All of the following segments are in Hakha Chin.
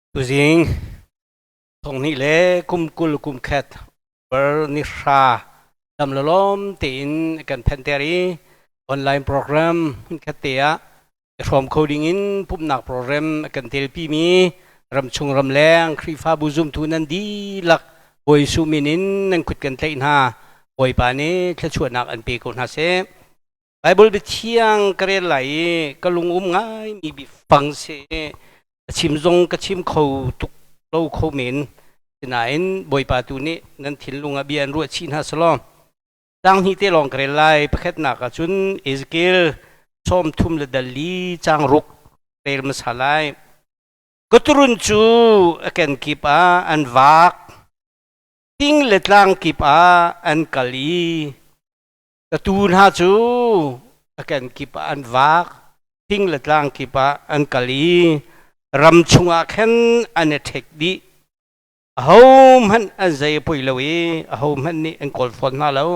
Tuzing thonghnih le kum 20 kum khat bar ni hra dam lawlawm tein kan phenter i online program hmunkhat te ah i hrawm kho ding in pumhnak program kan telpi mi ramchung ramleng Khrihfabu zumtu nan dihlak Bawi Jesuh min in nan kut kan tlaih hna. Bawipa nih thluachuahnak an pe ko hna seh. Baibal biathiang ka rel lai i ka lung um ngaimi biafang si. A chim zong ka chim kho tuk lo kho men. Sinain Bawipa tu nih nan thinlung ah bia an ruah chih hna selaw. Caang hnih te lawng ka rel lai. Pakhatnak ah cun Ezekiel 33 le dal li caang ruk rel hmasa lai. Ka turun cu a kenkip ah an vak. Ting le tlang kip ah an kal i Ka tuu hna cu a kenkip ah an vak, thing le tlang kip ah an kal i ram chungah khan an i ṭhek dih. Ahohmanh an zei a poi lo i ahohmanh nih an kawl fawn hna lo.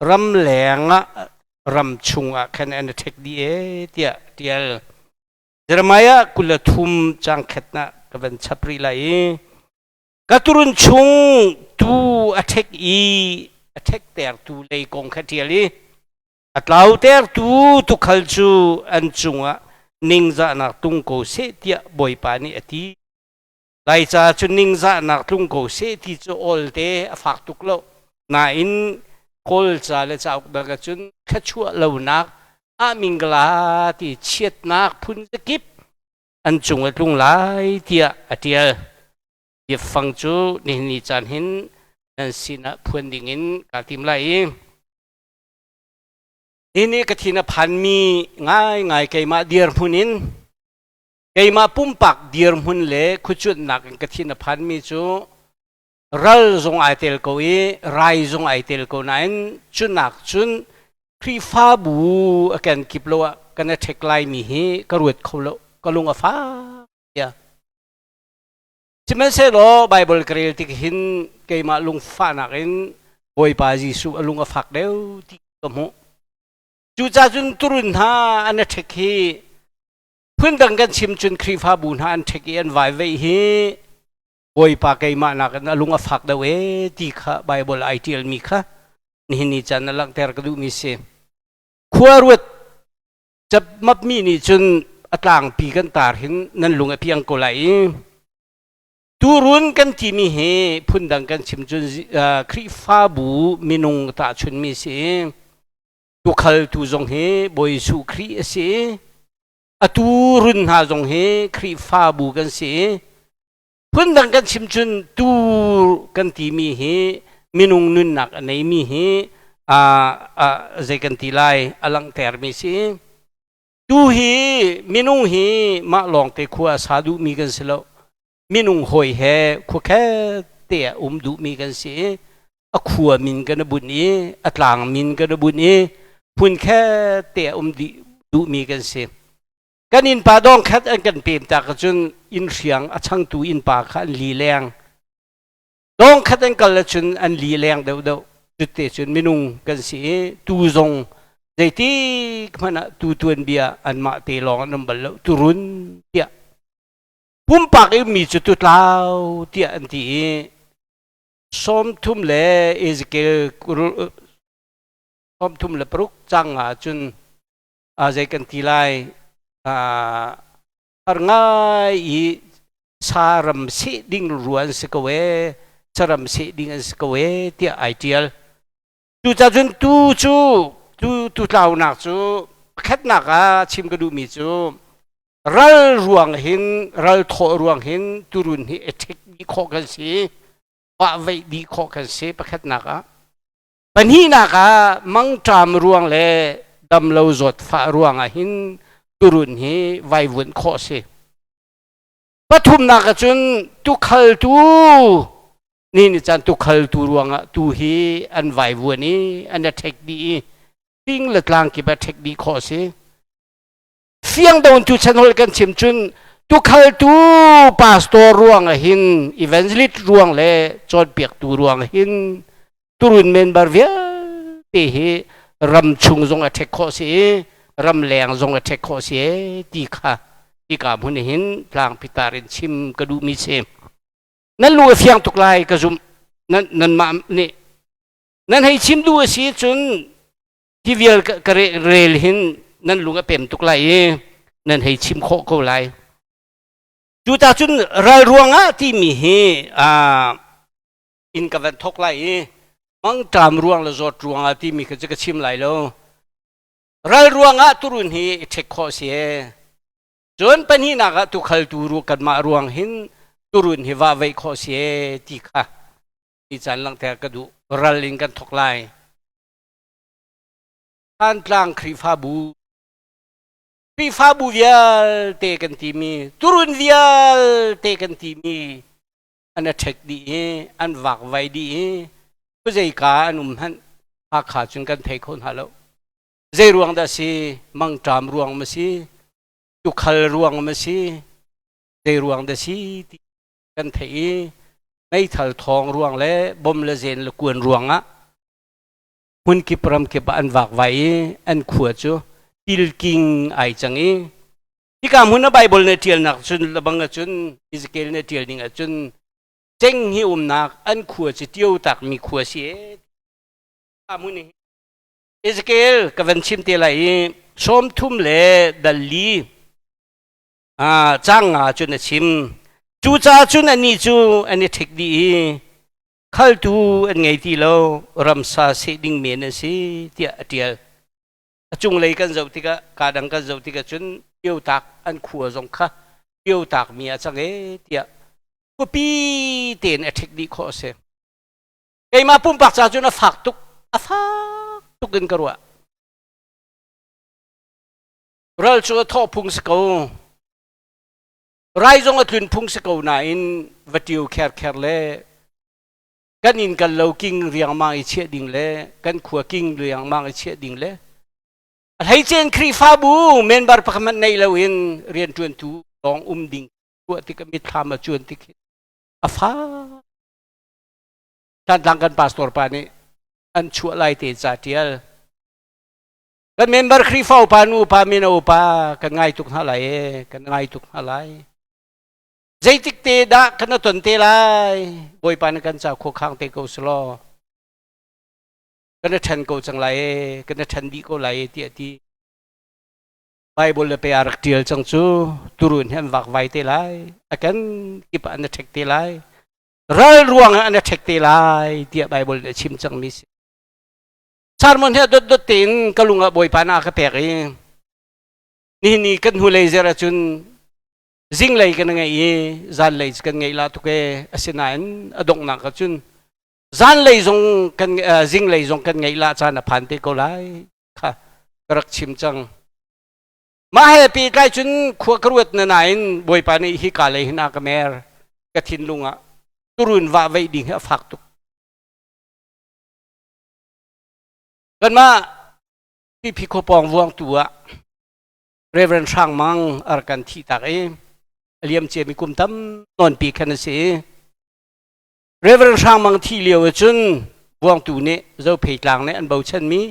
Ram leng ah ram chungah khan an i ṭhek dih ee tiah a ṭial. Jeremiah 23 caang khat ah ka van chap rih lai i Ka turun chung tuu a ṭhek i a ṭhektertu lei kong kha ṭial i a tlautertu tuukhal cu an cungah ningzahnak tlung ko seh tiah Bawipa nih a ti. Laica cu ningzahnak tlung ko seh ti cu awlte a fak tuk lo. Nain Kawlca le cauk dang ahcun thluachuah lonak ah mingla ti chiatnak phun zakip an cung a tlung lai tiah a ṭial. Biafang cu nihin ni caan hin nan sinah phuan dingin kaa tim lai i nihin i ka thin a phanmi ngaingai keimah dirhmun in keimah pumpak dirhmun le khuacuanhnak in ka thin a phanmi cu ral zong ai tel ko i rai zong ai tel ko nain cunak cun Khrihfabu a kenkip lo ah kan i ṭhek laimi hi ka ruat kho lo ka lung a fak tiah. Sihmanhsehlaw Baibal ka rel tik hin keimah lungfahnak in Bawipa Jesuh a lung a fak deuh ti ka hmuh. Cucaah cun turun hna an i ṭhek hi phundang kan chim cun Khrihfabu hna an ṭhek i an vaiveih hi Bawipa keimah nakin a lung a fak deuh ee ti kha Baibal ai ṭialmi kha nihin ni caan a langhter ka duhmi si. Khua ruat capmapmi nih cun a tlangpi kan tar hin nan lung a piang ko lai i turun kan timi hi phundang kan chim cun Khrihfabu minung tahchunmi si tukhaltu zong hi Bawi Jesuh Khrih a si a turun hna zong hi Khrihfabu kan si phundang kan chim cun tu kan timi hi minung nunnak a neimi hi zei kan ti lai a langhtermi si tu hi minung hi mah lawngte khua a sa duhmi kan si lo minung hawi he khuakhet te ah um duhmi kan si a khua min kan bunh i a tlang min kan bunh i hmunkhet te ah um duhmi kan si Kan innpa dawng khat an kan pem tak ahcun inn hriang a changtu innpa kha an li leng. Dawng khat an kal ahcun an li leng deuhdeuh. Cutte cun minung kan si i tu zong zeitik hmanh ah tu tuanbia anmah te lawng an um bal lo turun tiah pumpak i ummi cu tutlau tiah an ti i 33 le Ezekiel 36 cang ah cun zei kan ti lai har ngai i saram seh ding rua an si ko ee saram seh ding an si ko ee tiah ai tial cucaah cun tu cu tu tu tlaunak cu pakhatnak ah chim ka duhmi cu ral ruang hin ral thawh ruang hin turun hi a ṭhek dih khawh kan si vah veih dih khawh kan si pakhatnak ah Pahnihnak ah mangṭam ruang le damlo zawtfah ruangah hin turun hi vaivuanh khawh a si. Pathumnak ah cun tukhaltu ni ni caan tukhaltu ruangah tu hi an vaivuan i an i ṭhek dih i fing le tlang kip ah ṭhek dih khawh a si. Fiang don tu chan holh kan chim cun tukhaltu pastor ruang ah hin evangelist ruang le cawnpiaktu ruang hin turun member vialte hi ram chung zong a ṭhek khawh si i ram leng zong a ṭhek khawh si e ti kha. Hika hmun hin tlangpitar in chim ka duhmi si. Nan lung a fiang tuk lai ka zumh. Nan nanmah nih nan hei chim duh a si cun hi vial ka rel hin nan lung a pem tuk lai i nan hei chim khawh ko lai. Cuta cun ral ruangah timi hi in ka van thok lai i mangṭam ruang le zawt ruangah timi kha cu ka chim lai lo. Ral ruangah turun hi i ṭhek khawh si ee. Cun pahnihnak ah tukhaltu ru kanmah ruang hin turun hi vah veih khawh si ee ti kha ni caan langhter ka duh. Ral in kan thok lai. Thantlang Khrihfabu Khrihfabu vialte kan timi turun vialte kan timi an a ṭhek dih i an vakvai dih i khuazeika an um hmanh Hakha cun kan thei kho hna lo. Zei ruang dah si? Mangṭam ruang ma si? Tukhal ruang ma si? Zei ruang dah si ti kan theih i meithal thawng ruang le bom le zen le kuan ruangah hmunkip ramkip ah an vakvai i an khua cu tilking ai cang i hika hmun a Bible nih ṭialnak cun lebang ahcun Ezekiel nih ṭial ning ahcun ceng hi umnak an khua cu ṭio takmi khua si e hmun hi Ezekiel ka van chim te lai i 30 le dal li cang nga cun a chim. Cucaah cun anih cu an i ṭhek dih i khaltu an ngei ti lo, ramsa seh ding men an si tiah a ṭial. A cunglei kan zoh tikah kaa dang kan zoh tikah cun ṭiotak an khua zong kha ṭiotakmi ah cang ee tiah khuapi tein a ṭhek dih khawh a si. Keimah pumpak ca cun a fak tuk, a fak tuk in ka ruah. Ral cu a thawh phung si ko. Rai zong a tlun phung si ko nain va ṭio kherkher le kan inn kan lo king riangmang i chiah ding le kan khua king riangmang i chiah ding le a hleicen Khrihfabu member pakhat hmanh nei loin rianṭuantu lawng um ding ruah tik a mitthlam a cuan tik a fa Thantlang kan pastor pa nih an chuah lai te ca ṭial kan member Khrihfa upa nu upa mino upa kan ngai tuk hna lai e kan ngai tuk hna lai. Zeitik te dah kan ton te lai? Bawipa na kan ca khuakhang te ko selaw kan ṭhen ko cang lai e kan ṭhen dih ko lai e tiah ti Bible le pe a rak ṭial cang cu turun hi an vakvai te lai, a kan kip ah an ṭhek te lai, ral ruang ah an ṭhek te lai tiah Bible nih a chim cangmi si. Sermon hi a dotdot tein ka lung ah Bawipa na ka pek i nihin ni kan hnulei zer ahcun zinglei kan ngeih i zanlei kan ngeih la tuk e. Asinain a donghnak ahcun zanlei zong kan zinglei zong kan ngeih la caan a phan te ko lai kha ka rak chim cang. Mah he pehtlai cun khua ka ruat na nain Bawipa nih hi ka lei hin a ka mer. Ka thinlung ah turun vah veih ding hi a fak tuk. Kanmah Pipi khuapawng vuangtu ah Reverend Hrang Mang a rak kan thih tak i a liam ciami kum tam nawnpi khan a si. Reverend Hrang Mang thih lio ahcun vuangtu nih Zophei tlang nih an bochanmi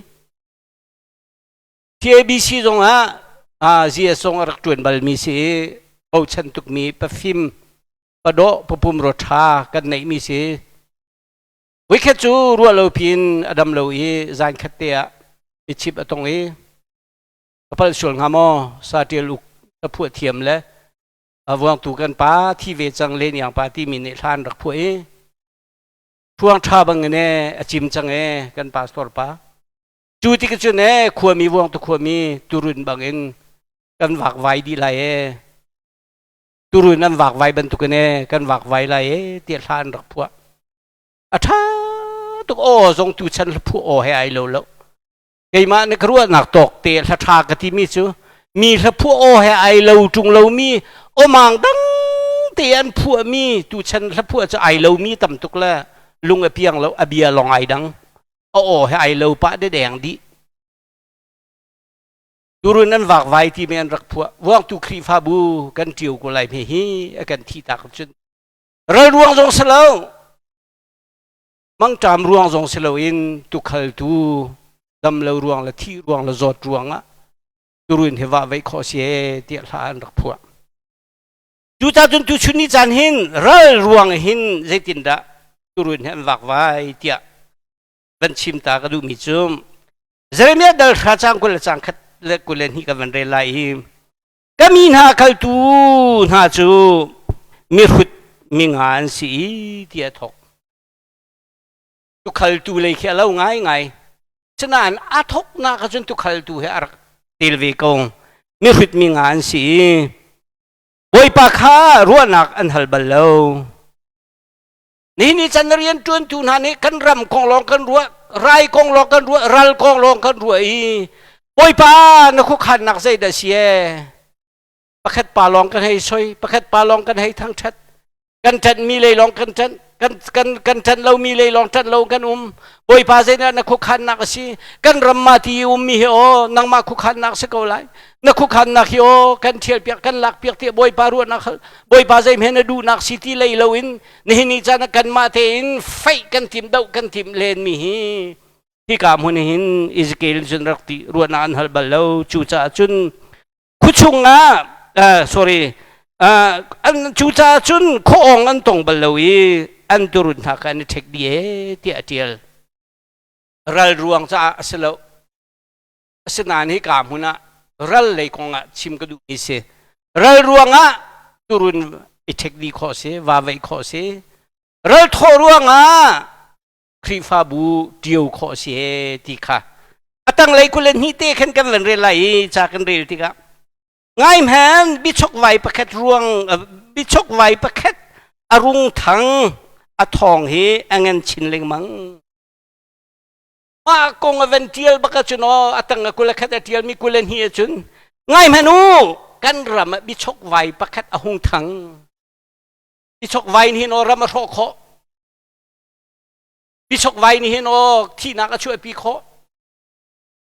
TABC zong ah ZS zong a rak ṭuan balmi si i bochan tukmi pafim padawh papum ro ṭha kan neihmi si. Voikhat cu ruah lo piin a dam lo i zan khat te ah michip a tong i ka palh sual hnga maw saṭial uk ka phuah thiam le a vuangtu kan pa thi ve cang len iang pa timi nih hlan rak phuah i thuang ṭha bang in a cim cang e kan pastor pa. Cu tik cun e khuami vuangtu khuami turun bang in kan vakvai dih lai e, turun an vakvai bantukin e kan vakvai lai e tiah hla an rak phuah. A ṭha tuk aw zong tu chan hla phuah aw he ai lo lo. Keimah nih ka ruahnak tawk te hla ṭha ka timi cu mi hla phuah aw he ai lo ṭung lomi awmang dang te an phuahmi tuchan hla phuah cu ai lomi tam tuk le lung a piang lo, a bia lawng ai dang, a aw he ai lo pah dedeng dih. Turun an vakvai timi an rak phuah. Vuangtu Khrihfabu kan ṭio ko lai hme hi a kan thih tak cun ral ruang zong si lo, mangṭam ruang zong si loin tukhaltu dam lo ruang le thih ruang le zawt ruang ah turun hi vah veih khawh si e tiah hla an rak phuah. Cucaah cun tuchun ni caan hin ral ruang hin zeitindah turun hi an vakvai tiah van chim ta ka duhmi cu Jeremiah dal hra caang 20 le caang khat le 22 kan van rel lai i ka mi hna khaltu hna cu mihrut minga an si i tiah a thawk. Tukhaltu lei khi a lo ngaingai. Sinain a thawknak ahcun tukhaltu he a rak tel ve ko. Mihrut minga an si i Bawipa kha ruahnak an hal bal lo. Nihin ni chan rian ṭuantu hna nih kan ram kong lawng kan ruah, rai kong lawng kan ruah, ral kong lawng kan ruah i Bawipa na khuakhannak zeidah si ee? Pakhat pa lawng kan hei soi, pakhat pa lawng kan hei thangṭhat. Kan ṭanhmi lei lawng kan ṭanh, kan kan kan ṭanh lomi lei lawng ṭanh lo kan um. Bawipa zeidah na khuakhannak a si? Kan ram ma ti i ummi hi aw nangmah khuakhannak si ko lai. Na khuakhannak hi aw kan ṭhialpiak, kan lakpiak tiah Bawipa ruahnak hal. Bawipa zeihme na duhnak si ti lei loin nihin ni caan ah kanmah tein feih kan tim doh kan tim lenmi hi hika hmun hin Ezekiel cun rak ti ruahnak an hal bal lo. Cucaah cun khuachung ah sorry an cucaah cun khuaawng an tong bal lo i an turun hna kha an i ṭhek dih ee tiah a ṭial. Ral ruang caah a si lo. Asinain hika hmun ah ral lei kong ah chim ka duhmi si. Ral ruangah turun i ṭhek dih khawh si, va veih khawh si. Ral thawh ruangah Khrihfabu ṭio khawh si he ti kha. A tanglei 22 te khan kan van rel lai i ca kan rel tikah ngai hman biachokvai pakhat ruang biachokvai pakhat a rung thang a thawng hi a ngan chin lengmang. Mah kong a van ṭial bak ahcun aw a tang a 21 a ṭialmi 22 ahcun ngai hmanh u, kan ram ah biachokvai pakhat a hung thang. Biachokvai nih hin aw ram a hrawh khawh. Biachokvai nih hin aw thihnak a chuahpi khawh.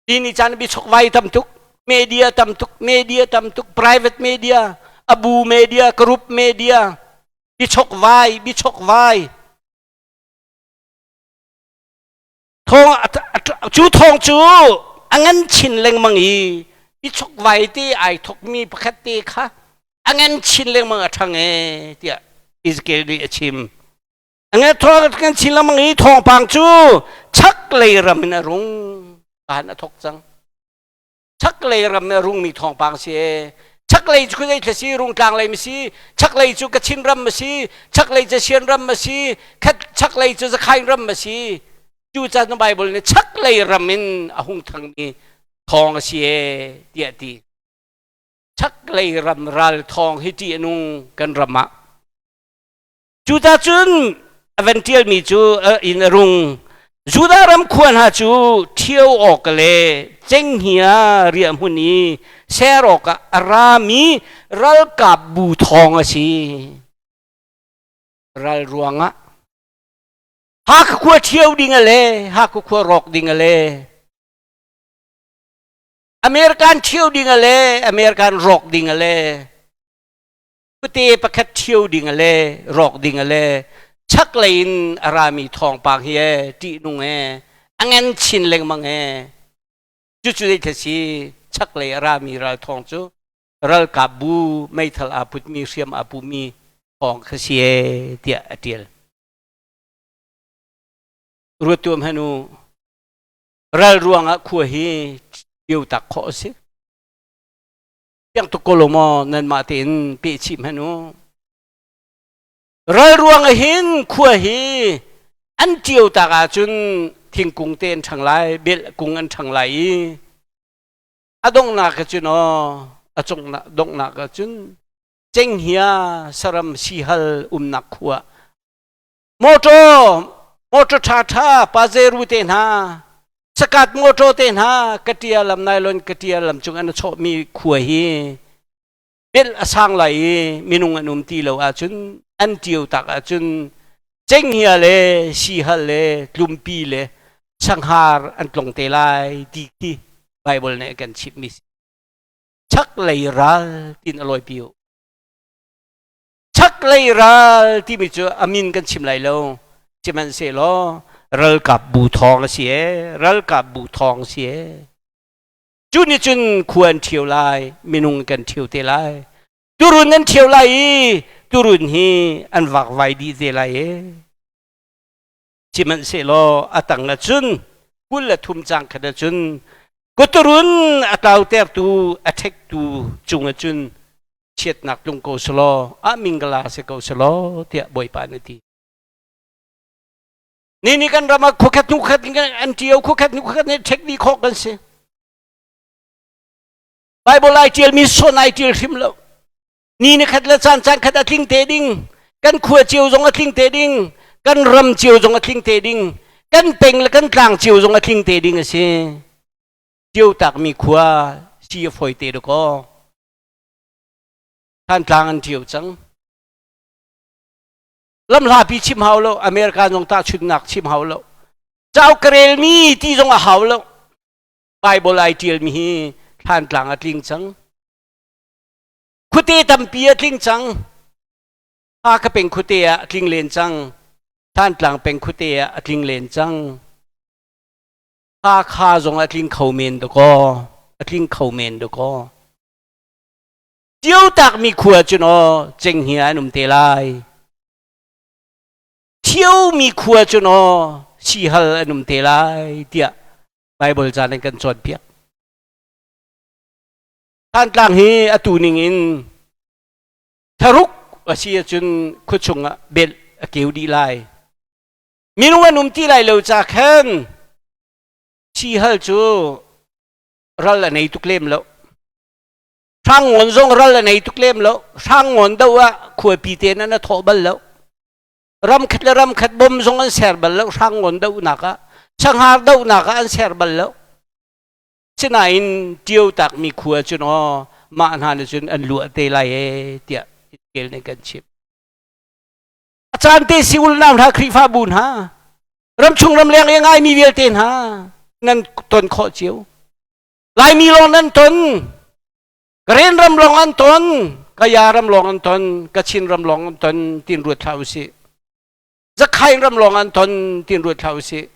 Ti ni caan biachokvai tam tuk, media tam tuk, media tam tuk, private media, abu media, group media, biachokvai, biachokvai. Thawng cu thawng cu a ngan chin lengmang i biachokvai te ai thokmi pakhat te kha a ngan chin lengmang a ṭhang ee tiah Ezekiel nih a chim. A ngan thawng ngan chin lengmang i thawngpang cu chaklei ram in a rung kaan a thok cang. Chaklei ram a rungmi thawngpang si ee. Chaklei cu zei thla si Rungtlang lei ma si, chaklei cu Kachin ram ma si, chaklei cu Sian ram ma si, chaklei cu Zakhain ram ma si. Cu caan Bible nih chaklei ram in a hung thangmi thawng a si ee tiah ti. Chaklei ram ral thawng hi ṭih a nung kan ram ah. Cucah cun a van ṭialmi cu in a rung. Judah ram khua hna cu ṭhio awk le cenghngia riahhmun i ser awkah a rami ralkap bu thawng a si. Ral ruangah Hakha khua ṭhio ding a le Hakha khua rawk ding a le American ṭhio ding a le American rawk ding a le Kute pakhat ṭhio ding a le rawk ding a le chaklei in a rami thawngpang hi ee ṭihnung ee a ngan chin lengmang ee. Cucu zei si chaklei a rami ral thawng cu ralkap bu meithal aa putmi hriam aa pumi thawng kha si ee tiah a ṭial. Ruat tuah hmanh u, ral ruangah khua hi ṭhio tak khawh a si. Piang tuk ko lo maw nanmah tein peh chih hmanh u. Ral ruang ah hin khua hi an ṭio tak ahcun thingkung te an ṭhang lai, bel kung an ṭhang lai i a donghnak ah cun aw a cungnak donghnak ah cun cenghngia saram sihal umnak khua Motor motor ṭhaṭha Pajero te hna sakat motor te hna katia lam nylon katia lam cung an chawhmi khua hi bel a sang lai i minung an um ti lo ahcun an ṭio tak ahcun cenghngia le sihal le tlumpi le sanghar an tlong te lai ti khi Bible nih a kan chimhmi si. Chaklei ral tin a lawipi u. Chaklei ral timi cu a min kan chim lai lo. Sihmanhsehlaw ralkap bu thawng a si ee, ralkap bu thawng a si ee. Cu nih cun khua an ṭhio lai, minung kan ṭhio te lai. Turun an ṭhio lai i turun hi an vakvai dih te lai e. Sihmanhsehlaw a tang ahcun 23 caang khat ahcun kuturun a tlautertu a ṭhektu cung ahcun chiatnak tlung ko selaw a mingala si ko selaw tiah Bawipa nih a ti. Ni nih kan ram ah khuakhat hnu khat an ṭio khuakhat hnu khat nih ṭhek dih khawh kan si. Bible ai ṭialmi sawn ai ṭial hrim lo. Ni ni khat le caan caan khat a tling te ding. Kan khua cio zong a tling te ding. Kan ram cio zong a tling te ding. Kan peng le kan tlang cio zong a tling te ding a si. Cio takmi khua si a fawi te dakaw. Thantlang an ṭio cang. Lamhlapi chim hau lo. America zong tahchunhnak chim hau lo. Cauk ka relmi ti zong a hau lo. Bible ai ṭialmi hi Thlantlang a tling cang. Khuate tampi a tling cang. Hakha peng khuate ah a tling len cang. Thantlang peng khuate ah a tling len cang. Hakha zong a tling kho men dakaw. A tling kho men dakaw. Tio takmi khua cun aw cenghngia an um te lai. Thiomi khua cun aw sihal an um te lai tiah Bible ca nan kan cawnpiak. Thantlang hi atu ning in tharuk a si ahcun khuachung ah bel a keu dih lai. Minung an um ti lai lo ca khan sihal cu ral a nei tuk lem lo. Hrangngawn zong ral a nei tuk lem lo. Hrangngawn do ah khuapi te nan a thawh bal lo. Ramkhat le ramkhat bom zong an ser bal lo hrangngawn dohnak ah sanghar dohnak ah an ser bal lo. Sinain ṭio takmi khua cun aw mah hna nih cun an luah te lai e tiah kel nih kan chim. A caan te si ulnau hna Khrihfabu hna ramchung ramleng i ngaimi vialte hna nan ton khawh cio. Laimi lawng nan ton Karen ram lawng an ton, Kaya ram lawng an ton, Kachin ram lawng an ton tin ruat hlah usih. Zakhain ram lawng an ton tin ruat hlah usih.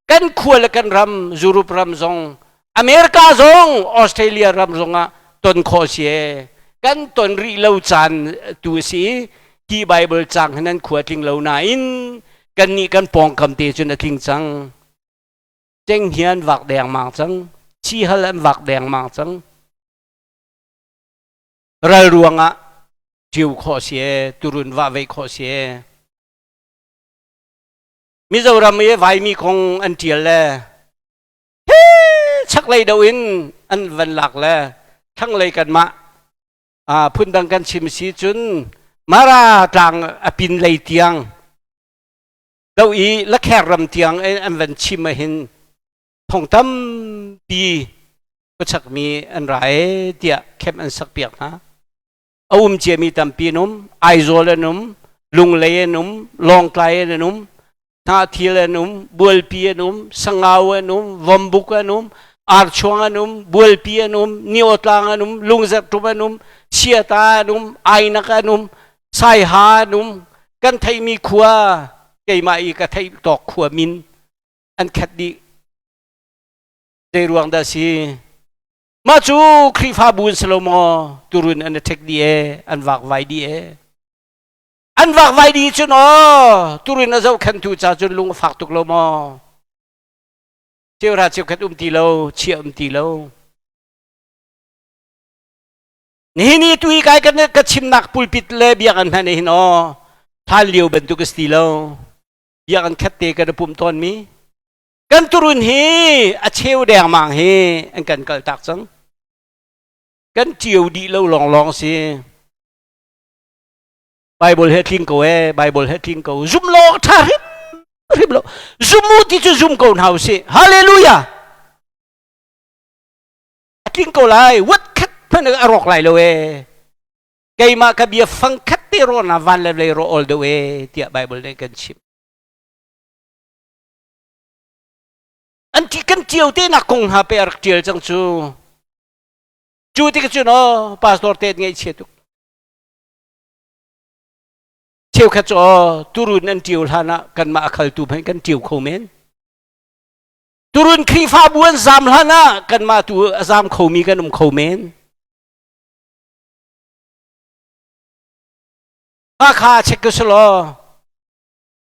Kan khua le kan ram, Europe ram zong, America zong, Australia ram zong ah ton khawh si e. Kan ton rih lo caan tu a si. Hi Bible cang hin an khua tling lo nain kan nih kan pawngkam te cun a tling cang. Cenghngia an vak dengmang cang. Sihal an vak dengmang cang. Ral ruangah ṭio khawh si e, turun vah veih khawh si e. Mizoram i vaimi kong an ṭial le chaklei do in an van lak le thlanglei kanmah phundang kan chim si cun Mara tlang a pin lei tiang do i Lakher ram tiang an van chim ahhin thong tampi khuachakmi an ra e tiah camp an sakpiak hna. A um ciami tampi an um, Aizawl an um, Lunglei an um, Lawngtlai an um, Hnahthil an um, Bualpi an um, Sangau an um, Vombuk an um, Archuang an um, Bualpi an um, Niawtlang an um, Lungzerhtum an um, Siata an um, Ainak an um, Saiha an um, kan theihmi khua keimah i ka theih tawk khua min an khat dih. Zei ruang dah si? Mah cu Khrihfabu in si lo maw? Turun an i ṭhek dih e, an vakvai dih e. An vakvai dih cun aw, turun a zohkhenhtu ca cun lung a fak tuk lo maw? Cheuhra cheukhat um ti lo, chia um ti lo. Nihin i tu hi kai kan ka chimnak pulpit le biakinn hna nih hin aw, hlan lio bantuk a si ti lo. Biakinn khat te kan i pum tawnmi. Kan turun hi a cheu dengmang hi an kan kaltak cang. Kan ṭio dih lo lawnglawng si. Bible he tling ko e, Bible he tling ko. Zum lo awk ṭha hrim hrim lo. Zum u ti cu zum ko hna usih. Hallelujah! A tling ko lai. Wat khat hmanh a rawk lai lo e. Keimah ka bia fang khat te rawh na van le lei rawh ol deuh e tiah Bible nih kan chimh. An ti kan ṭio te nak kong hna pe a rak ṭial cang cu. Cu tik cun aw pastor te ngaihchia tuk. Cheukhat cu aw turun an ṭio hlan ah kanmah a khaltu hmanh kan ṭio kho men. Turun Khrihfabu an zam hlan ah kanmah tu a zam khomi kan um kho men. Mah kha check ko selaw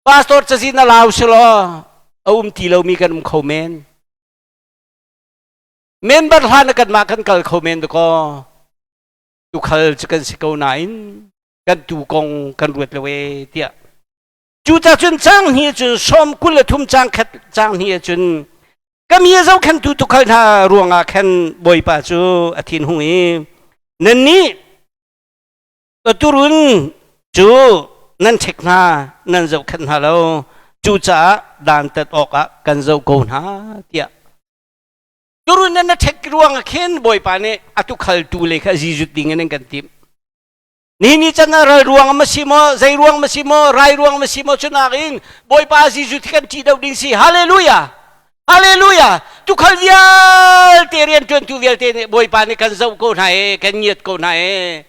pastor cazin a lau selaw a um ti lomi kan um kho men. Member hlan ah kanmah kan kal kho men dakaw. Tukhal cu kan si ko nain kan tu kong kan ruat lo e tiah. Cucah cun cang hnih cun sawm 23 cang khat cang hnih cun ka mi a zohkhenhtu tukhal hna ruangah khan Bawipa cu a thinhung i nannih Turun cu nan ṭhek hna, nan zohkhenh hna lo. Cucaah dantat awkah kan zoh ko hna tiah. Turun nan na ṭhek ruangah khin Bawipa nih a tukhaltu lei kha zizut ding in an kan timh. Ni ni can ah ral ruang ma si maw, zei ruang ma si maw, rai ruang ma si maw, cunak in Bawipa Jesuh thi kan ṭih deuh ding si. Hallelujah! Hallelujah! Tukhal vialte rianṭuantu vialte nih Bawipa nih kan zoh ko hna e, kan ngiat ko hna e.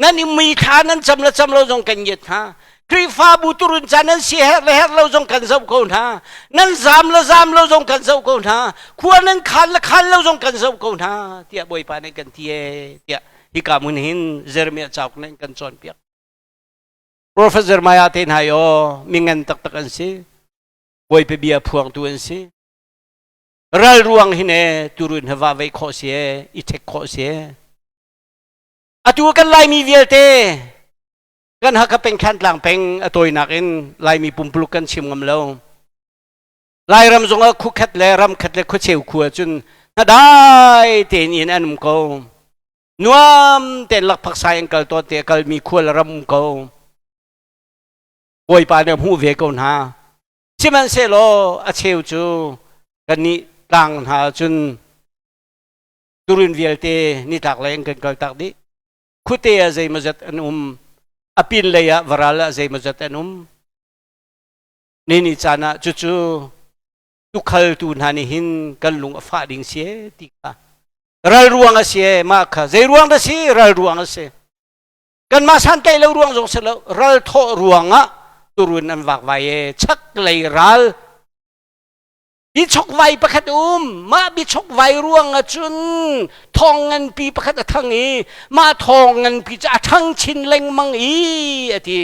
Nan i mui thla nan cam le cam lo zong kan ngiat hna. Khrihfabu turun ca nan si herh le herh lo zong kan zoh ko hna. Nan zam le zam lo zong kan zoh ko hna. Khua nan khan le khan lo zong kan zoh ko hna tiah Bawipa nih kan ti e tiah hika hmun hin Jeremiah cauk nih kan cawnpiak. Prophet Jeremiah te hna yo mingan taktak an si. Bawipa bia phuangtu an si. Ral ruang hin e turun ha va vei khawh si e i ṭhek khawh si e. Atu kan Laimi vialte kan Hakha peng Thantlang peng a tawinak in Laimi pumpuluk kan chim ngam lo. Lairam zongah khukhat le ramkhat le khuacheu khua cun hnadai tein in an um ko. Nuam tein lakphak sai an kal tawn te kalmi khua le ram um ko. Bawipa nih a hmuh ve ko hna. Sihmanhsehlaw a cheu cu kannih tlang hna cun turin vialte nitlak lei an kan kal tak dih. Khuate ah zeimawzat an um. A pin lei ah varal ah zeimawzat an um. Nini caan ah cucu tukhaltu hna nih hin kan lung a fah ding si e ti kha ral ruang a si e mah kha zei ruang dah si ral ruang a si kanmah santlaih lo ruang zong si lo ral thawh ruang ah turun an vakvai e chaklei ral bichokvai pakhat um mah bichokvai ruang ah cun thawng nganpi pakhat a thang i mah thawng nganpi cu a thang chin lengmang i a ti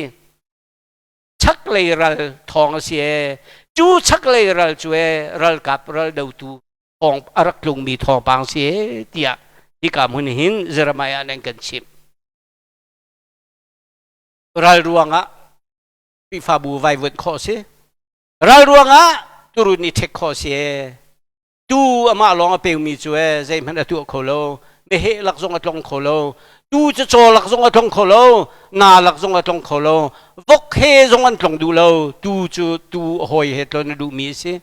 Chaklei ral thawng a si e. Cu chaklei ral cu e ralkap ral dotu thawng a rak tlungmi thawngpang si e tiah hika hmun hin Jeremiah nih an kan chimh. Ral ruangah Khrihfabu vaivuanh khawh si. Ral ruangah turun i ṭhek khawh si e. Tu amah lawng a peumi cu e zeihmanh a tuah kho lo. Meheh lak zong a tlong kho lo. Tu cu caw lak zong a tlong kho lo. Nga lak zong a tlong kho lo. Vok he zong an tlong duh lo. Tu cu tu a hawi he tlon a duhmi a si.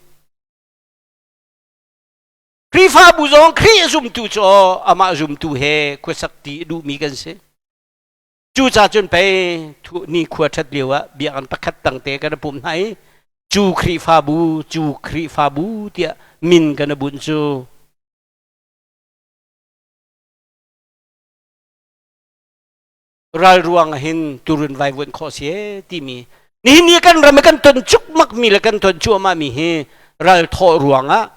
Khrihfabu zong Khrih zumtu cu amah zumtu he khuasak ti a duhmi kan si. Cucaah cun pei ni khua ṭhat lio ah biakinn pakhat tangte kan i pum hna i cu Khrihfabu, cu Khrihfabu tiah min kan i bunh cu. Ral ruang ah hin turun vaivuanh khawh si e timi nihin ni kan ram i kan ton cukmak mi le kan ton cuahmah mi hi ral thawh ruang ah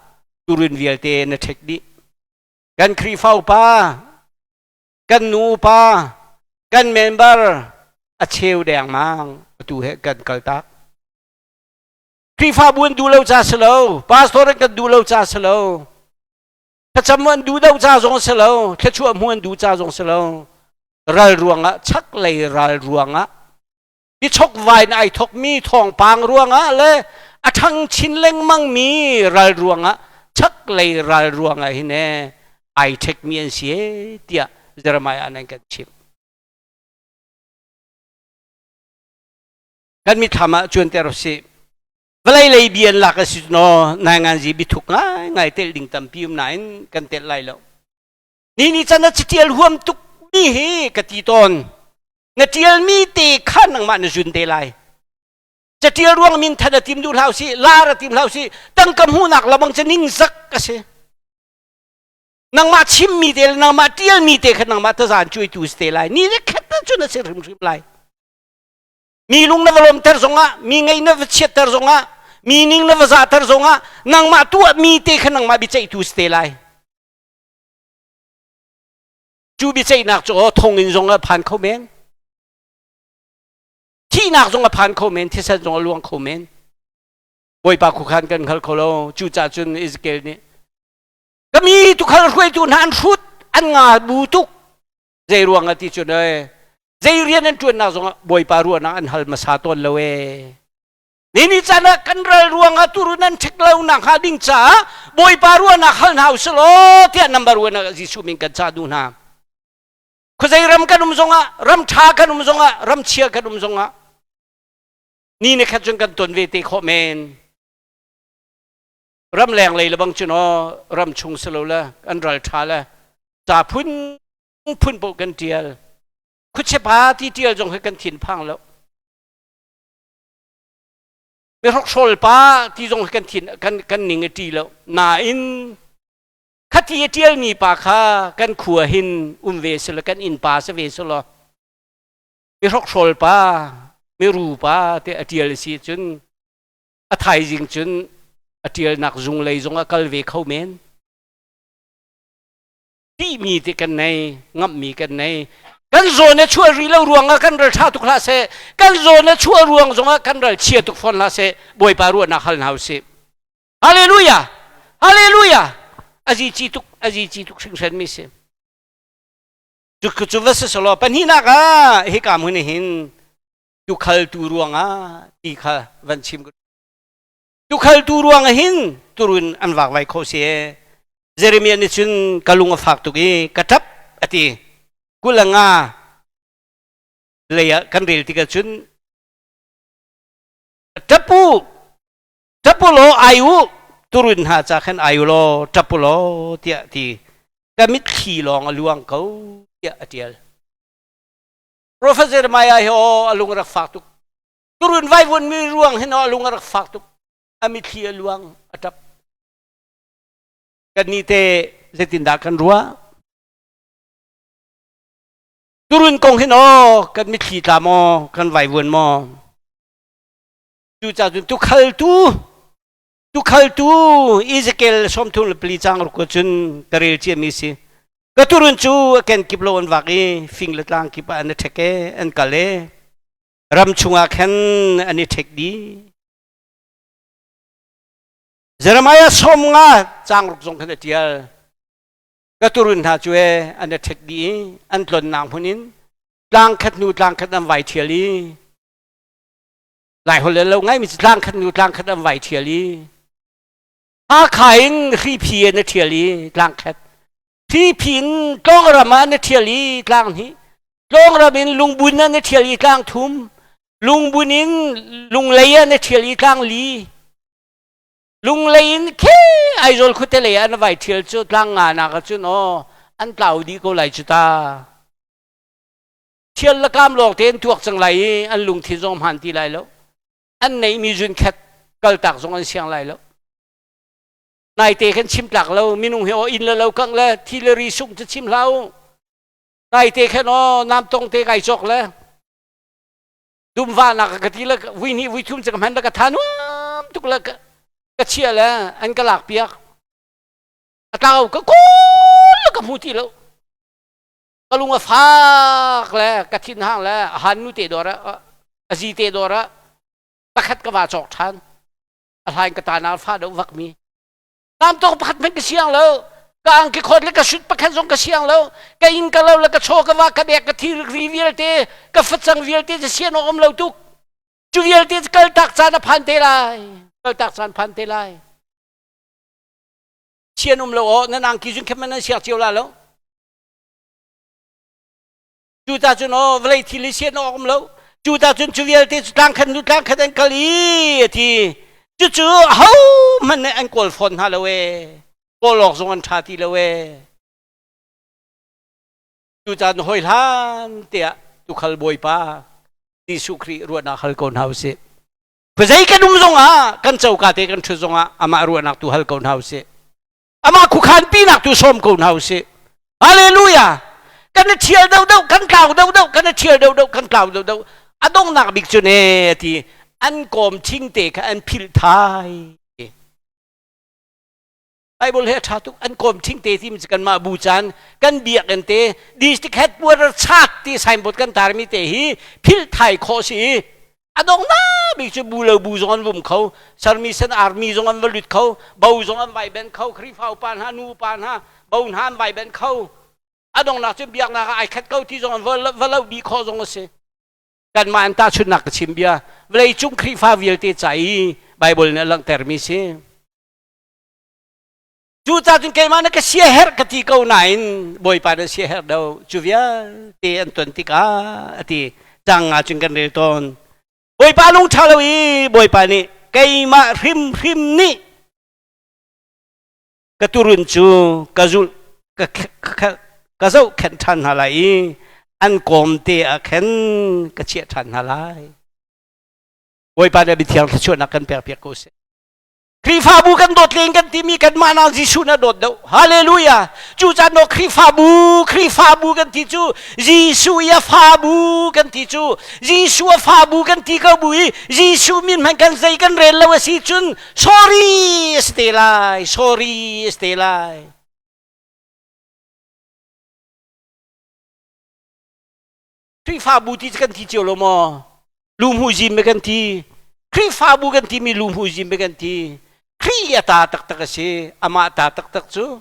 turun vialte na ṭhek dih. Kan Khrihfa upa kan nupa kan member a cheu dengmang atu he kan kaltak Khrihfabu an duh lo ca si lo pastor an kan duh lo ca si lo thlacam an duh do ca zong si lo thluachuah hmu an duh ca zong si lo ral ruangah chaklei ral ruangah bichokvai in ai thokmi thawngpang ruangah le a ṭhang chin lengmangmi ral ruangah chaklei ral ruangah hin e ai ṭhekmi an si e tiah Jeremiah nih kan chimh. Kan mithlam ah cuanter usih. Vawlei lei bia an lak a si no nainganzi biathuk ngaingai telh ding tampi um nain kan telh lai lo. Ni ni can a catial huam tuk mi hi ka ti tawn. Na ṭialmi te kha nangmah na zun te lai. Catial ruang min than a tim duh hlah usih, lar a tim hlah usih, tangka hmuhnak lamang cu ningzak a si. Nangmah chimmi te le nangmah ṭialmi te kha nangmah tazaan cuaitu si te lai. Ni le khat cun a si hrimhrim lai. Mi lung na va lawmter zongah, mi ngei na va chiatter zongah, mi ning na va zahter zongah, nangmah tuahmi te kha nangmah biaceihtu si te lai. Cu biaceihnak cu thonginn zong ah phan kho men. Thihnak zong a phan kho men, thisen zong a luang kho men. Bawipa khuakhan kan hngal kho lo. Cucaah cun Ezekiel nih ka mi tukhal hruaitu hna an hrut, an nga bu tuk. Zei ruang ah ti cun ee, zei rian an ṭuannak zongah Bawipa ruahnak an hal hmasa tawn lo ee. Nini caan ah kan ral ruangah turun an ṭhek lo nak hnga ding caah Bawipa ruahnak hal hna usih law tiah number one ah Jesuh min kan cah duh hna. Khuazei ram kan um zongah, ram ṭha kan um zongah, ram chia kan um zongah ni ne khat cun kan ton ve te khawh men. Ram leng lei le bang cun aw ram chung si lo le an ral ṭha le ca phun phun paoh kan ṭial. Khuachepa ti ṭial zong hi kan thin phang lo. Mi hrokhrawl pa ti zong hi kan thin kan kan ning a ṭi lo. Nain khati a ṭialmi pa kha kan khua hin um ve si lo kan innpa si ve si lo mi hrokhrawl pa mi ru pa te a ṭial si cun a thaizing cun a ṭialnak zung lei zong a kal ve kho men. Tihmi ti kan nei, ngamhmi kan nei. Kan zawn a chuah rih lo ruangah kan ral ṭha tuk hlah seh, kan zawn a chuah ruang zongah kan ral chia tuk fawn hlah seh, Bawipa ruahnak hal hna usih. Hallelujah! Hallelujah! Azi ci tuk, azi ci tuk hringhran mi si. Cu cu va si selaw pahnihnak ah hika hmun hin tukhaltu ruangah ti kha van chim Tukhaltu ruang ah hin turun an vakvai kho si ee. Jeremiah nih cun ka lung a fak tuk i ka ṭap a ti. 25 lei ah kan rel tikah cun ṭap u, ṭap u law ai u, turun hna ca khan ai u law ṭap u law tiah ti. Ka mitthli lawng a luang ko tiah a ṭial. Profet Jeremiah hi aw a lung a rak fak tuk. Turun vaivuan mi ruang hin a lung a rak fak tuk. A mitthli a luang, a ṭap. Kannih te zeitindah kan ruah? Turun kong hin aw kan mitthli tla maw, kan vaivuan maw? Cucaah cun tukhaltu tukhaltu Ezekiel 34 cang ruk cun ka rel ciami si. Ka turun cu a kenkip lo an vak i fing le tlang kip ah an i ṭhek e, an kal e. Ram chungah khan an i ṭhek dih. Jeremiah 50 cang ruk zong khan a ṭial. Ka turun hna cu e an i ṭhek dih i an tlonnak hmun in tlang khat hnu tlang khat an vai ṭhial i Lai holh lo ngaimi cu tlang khat hnu tlang khat an vai ṭhial i Hakha in Hriphi an i ṭhial i tlang khat Hriphi in Tlawngram ah an i ṭhial i tlang hnih Tlawngram in Lungbun an i ṭhial i tlang thum Lungbun in Lunglei an i ṭhial i tlang li Lunglei in khe Aizawl khuate lei ah an vai ṭhial cu tlang nga nak ah cun aw an tlau dih ko lai cu ta. Ṭhial le kam lawng te an tuak cang lai i an lungthin zong hmaan ti lai lo. An neihmi zunkhat kaltak zong an siang lai lo. Naite kan chim tlak lo minung hi aw inn le lo kangh le thi le ri sungh cu chim hlah u. Naite khan aw nam tong te kai cawk le dumva nak ka ti le vui hnih vui thum cu ka hman le ka tha nuam tuk le ka chia le an ka lak piak. A tlau ka kawl ka hmu ti lo. Ka lung a fak le ka thin hang le a han nu te dawr ah a zi te dawr ah pakhat ka va cawk ṭhan. A hlain ka ta na fa deuh vak mi. Nam tawk pakhat hmanh ka siang lo. Ka angki khawt le ka sut pakhat zong ka siang lo. Ka inn ka lo le ka chaw ka va ka bek ka thil ri vialte ka facang vialte cu sian awk um lo tuk. Cu vialte cu kaltak caan a phan te lai. Kaltak caan phan te lai. Sian um lo aw nan angki zun khem nan siak cio la lo. Cuta cun aw vawlei thil hi sian awk um lo. Cuta cun cu vialte cu tlang khat nu tlang khat an kal i a ti. Cucu ho hmanh nih an kawl fawn hna lo ee. Kawl awk zong an ṭha ti lo ee. Cucaah hawi hlan tiah tukhal Bawipa Jesuh Khrih ruahnak hal ko hna usih. Khuazei kan um zongah kan coka te kan ṭhut zongah amah ruahnak tu hal ko hna usih. Amah khuakhan pinak tu sawm ko hna usih. Hallelujah! Kan i ṭhial deuhdeuh, kan tlau deuhdeuh, kan i ṭhial deuhdeuh, kan tlau deuhdeuh. A donghnak bik cu ne ti an kawm thingte kha an philh thai. Bible he a ṭha tuk an kawm thingte ti mi kanmah bu caan kan biakinn te district headquarter chat ti signboard kan tarmi te hi philh thai khawh si. A donghnak bik cu bu lo bu zong an vum kho, sermi sen army zong an va lut kho, bo zong an vai ben kho, Khrihfa upa hna, nu upa hna, bo hna an vai ben kho. A donghnak cu biaknak ah ai khat ko ti zong an va lo bih khawh zong a si. Kanmah an tahchunhnak ka chim bia. Vawleicung Khrihfa vialte ca i Bible nih a langhtermi si. Cucaah cun keimah na ka siaherh ka ti ko nain Bawipa na siaherh do cu vialte an ton tikah a ti cang ah cun kan rel tawn. Bawipa lung ṭha lo i Bawipa nih keimah hrimhrim nih ka turun cu ka zulh ka ka zohkhenh ṭhan hna lai i an kawmte ah khan ka chiah ṭhan hna lai. Bawipa nih mithiang thluachuahnak kan pekpiak ko seh. Khrihfabu kan dawt len kan timi kanmah nak Jesuh na dawt deuh. Hallelujah. Cu caan no Khrihfabu, Khrihfabu kan ti cu Jesuh i a fabu kan ti cu Jesuh a fabu kan ti ko bu i Jesuh min hmanh kan zei kan rel lo a si cun sorry a si te lai, sorry a si te lai. Khrihfabu ti kan ti cio lo maw? Lumhu zim kan ti. Khrihfabu kan timi lumhu zim kan ti. Khrih a ta taktak a si. Amah ta taktak cu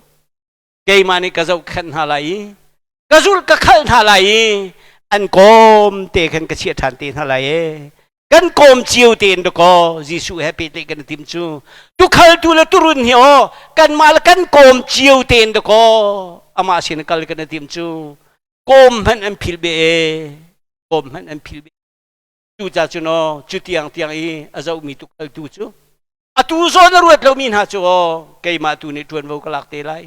keimah nih ka zohkhenh hna lai i ka zulh ka khalh hna lai i an kawm te khan ka chiah ṭhan te hna lai e. Kan kawm cio tein dakaw Jesuh he pehtlaih kan i tim cu. Tukhaltu le turun hi aw kanmah le kan kawm cio tein dakaw amah sin kal kan i tim cu. Kawm hmanh an phil be e. Kawm hmanh an phil be. Cu ca cu no cu tiang tiang i a zohmi tukhaltu cu atu zawn a ruat lomi hna cu aw keimah tu nih ṭuanvo ka lak te lai.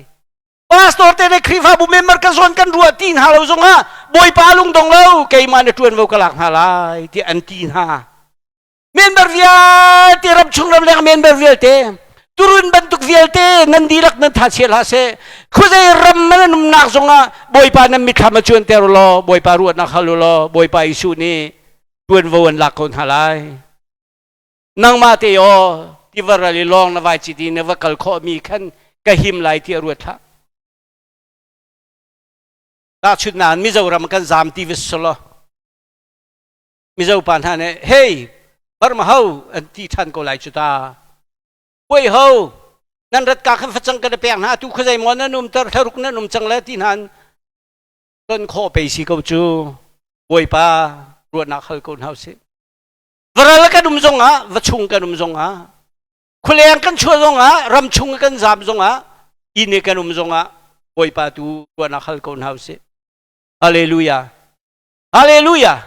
Pastor te le Khrihfabu member ka zawn kan ruah ti hna lo zongah Bawipa lungdong lo keimah na ṭuanvo ka lak hna lai tiah an ti hna. Member vialte ram chung ram leng member vialte turun bantuk vialte nan dihlak nan tha chia hlah seh khuazei ram nan umnak zongah Bawipa nan mithlam a cuanter law Bawipa ruahnak hal u law Bawipa Jesuh nih tuanvo an lak ko hna lai. Nangmah te aw tiva ral i lawng na vai cit i na va kal khawhmi khan ka him lai ti a ruat hlah. Tahchunhnak Mizoram kan zaam ti va selaw Mizo pa hna nih hey Burma ho an ti ṭhan ko lai cu ta. Puai ho nan rat ka khan facang kan pek hna tu khuazei maw nan um ter thlaruk nan um cang le ti hna ton khawh pei si ko cu Bawipa ruahnak hal ko hna usih. Varal kan um zongah va chung kan um zongah khualeng kan chuah zongah ram chung kan zam zongah inn i kan um zongah Bawipa tu ruahnak hal ko hna usih. Hallelujah. Hallelujah.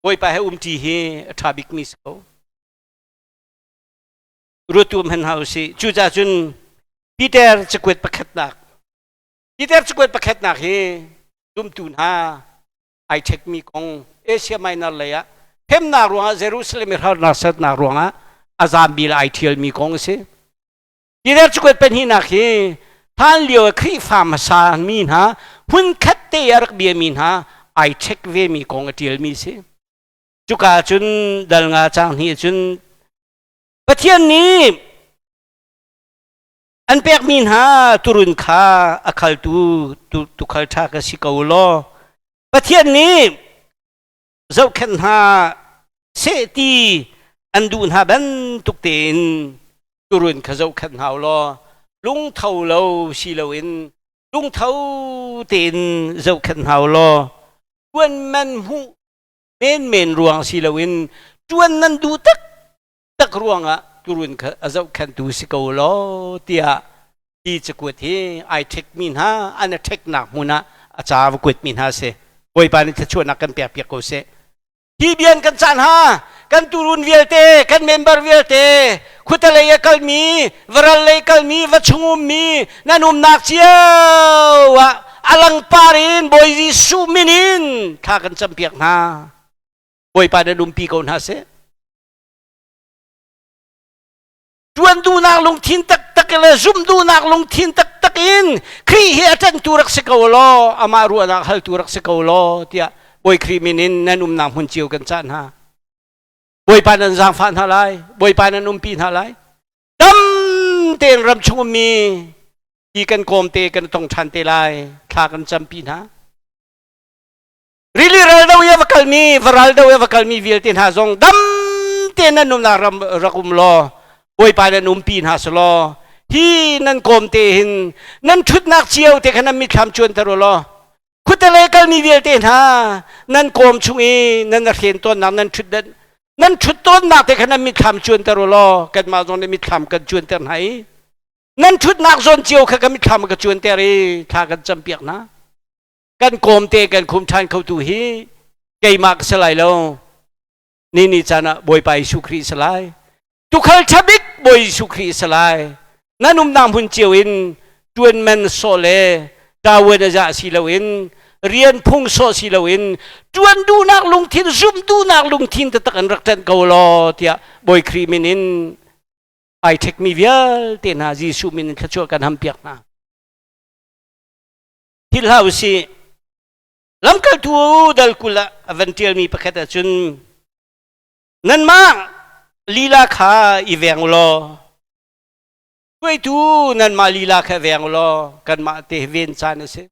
Bawipa he umṭi hi a ṭha bikmi si ko. Ruatu hman hna usih. Cucaah cun Peter cakuat pakhatnak Peter cakuat pakhatnak hi zumtu hna ai ṭhekmi kong Asia Minor lei ah hremnak ruangah Jerusalem i harnak sernak ruangah a zammi le ai ṭhialmi kong a si. Peter cakuat pahnihnak hi hlan lio i Khrihfa hmasa mi hna hmunkhat te a rak biami hna ai ṭhek vemi kong a ṭialmi a si. Cuka cun dal nga caang hnih cun Pathian nih an pekmi hna turun kha a khaltu tukhal ṭha ka si ko law Pathian nih zohkhenh hna seh ti an duh hna bantuk tein turun kha zohkhenh hna u law lungtho lo si loin lungtho tein zohkhenh hna u law ṭuan man hmuh menmen ruang si loin ṭuan nan duh taktak ruangah turun kha a zohkhenhtu si ko law tiah hi cakuat hi ai ṭhekmi hna an a ṭheknak hmun ah a ca va kuatmi hna a si. Bawipa nih thluachuahnak kan pekpiak ko seh. Hi bian kan cah hna kan turun vialte kan member vialte khutalei a kalmi varal lei kalmi va chung ummi nan umnak cio ah a langpar in Bawi Jesuh min in thla kan campiak hna. Bawipa nan umpi ko hna seh. Ṭuan duhnak lungthin taktak le zumh duhnak lungthin taktak in Khrih hi a ṭanhtu rak si ko law amah ruahnak haltu rak si ko law tiah Bawi Khrih min in nan umnak hmun cio kan cah hna. Bawipa nan zaangfah hna lai, Bawipa nan umpi hna lai. Dam tein ram chung ummi hi kan kawm te kan tong ṭhan te lai, thla kan campi hna. Rili ral do i a va kalmi, varal do i a va kalmi vialte hna zong dam tein nan umnak ram rak um law, Bawipa nan umpi hna selaw, hi nan kawm te hin nan ṭhutnak cio te kha nan mitthlam cuanter u law, khuatelei kalmi vialte hna nan kawm chung i nan hren tawnnak nan ṭhut nan ṭhut tawnnak te kha nan mitthlam cuanter u law, kanmah zong nih mitthlam kan cuanter hna i nan ṭhutnak zawn cio kha kan mitthlam ka cuanter i thla kan campiak hna. Kan kawmte kan khum ṭhan khotu hi keimah ka si lai lo. Ni ni caan ah Bawipa Jesuh Khrih si lai. Tukhal ṭha bik Bawi Jesuh Khrih si lai. Nan umnak hmun cio in ṭuan man sawh le ṭavuan a zah si loin rian phung sawh si loin ṭuan duhnak lungthin zumh duhnak lungthin taktak an rak ṭanh ko law tiah Bawi Khrih min in ai ṭhekmi vialte hna Jesuh min in thluachuah kan hampiak hna. Philh hlah usih. Lamkaltu dal 20 ah a van ṭialmi pakhat ahcun nanmah lila kha i veng u law hruaitu nanmah lila kha veng u law kanmah te ven caan a si.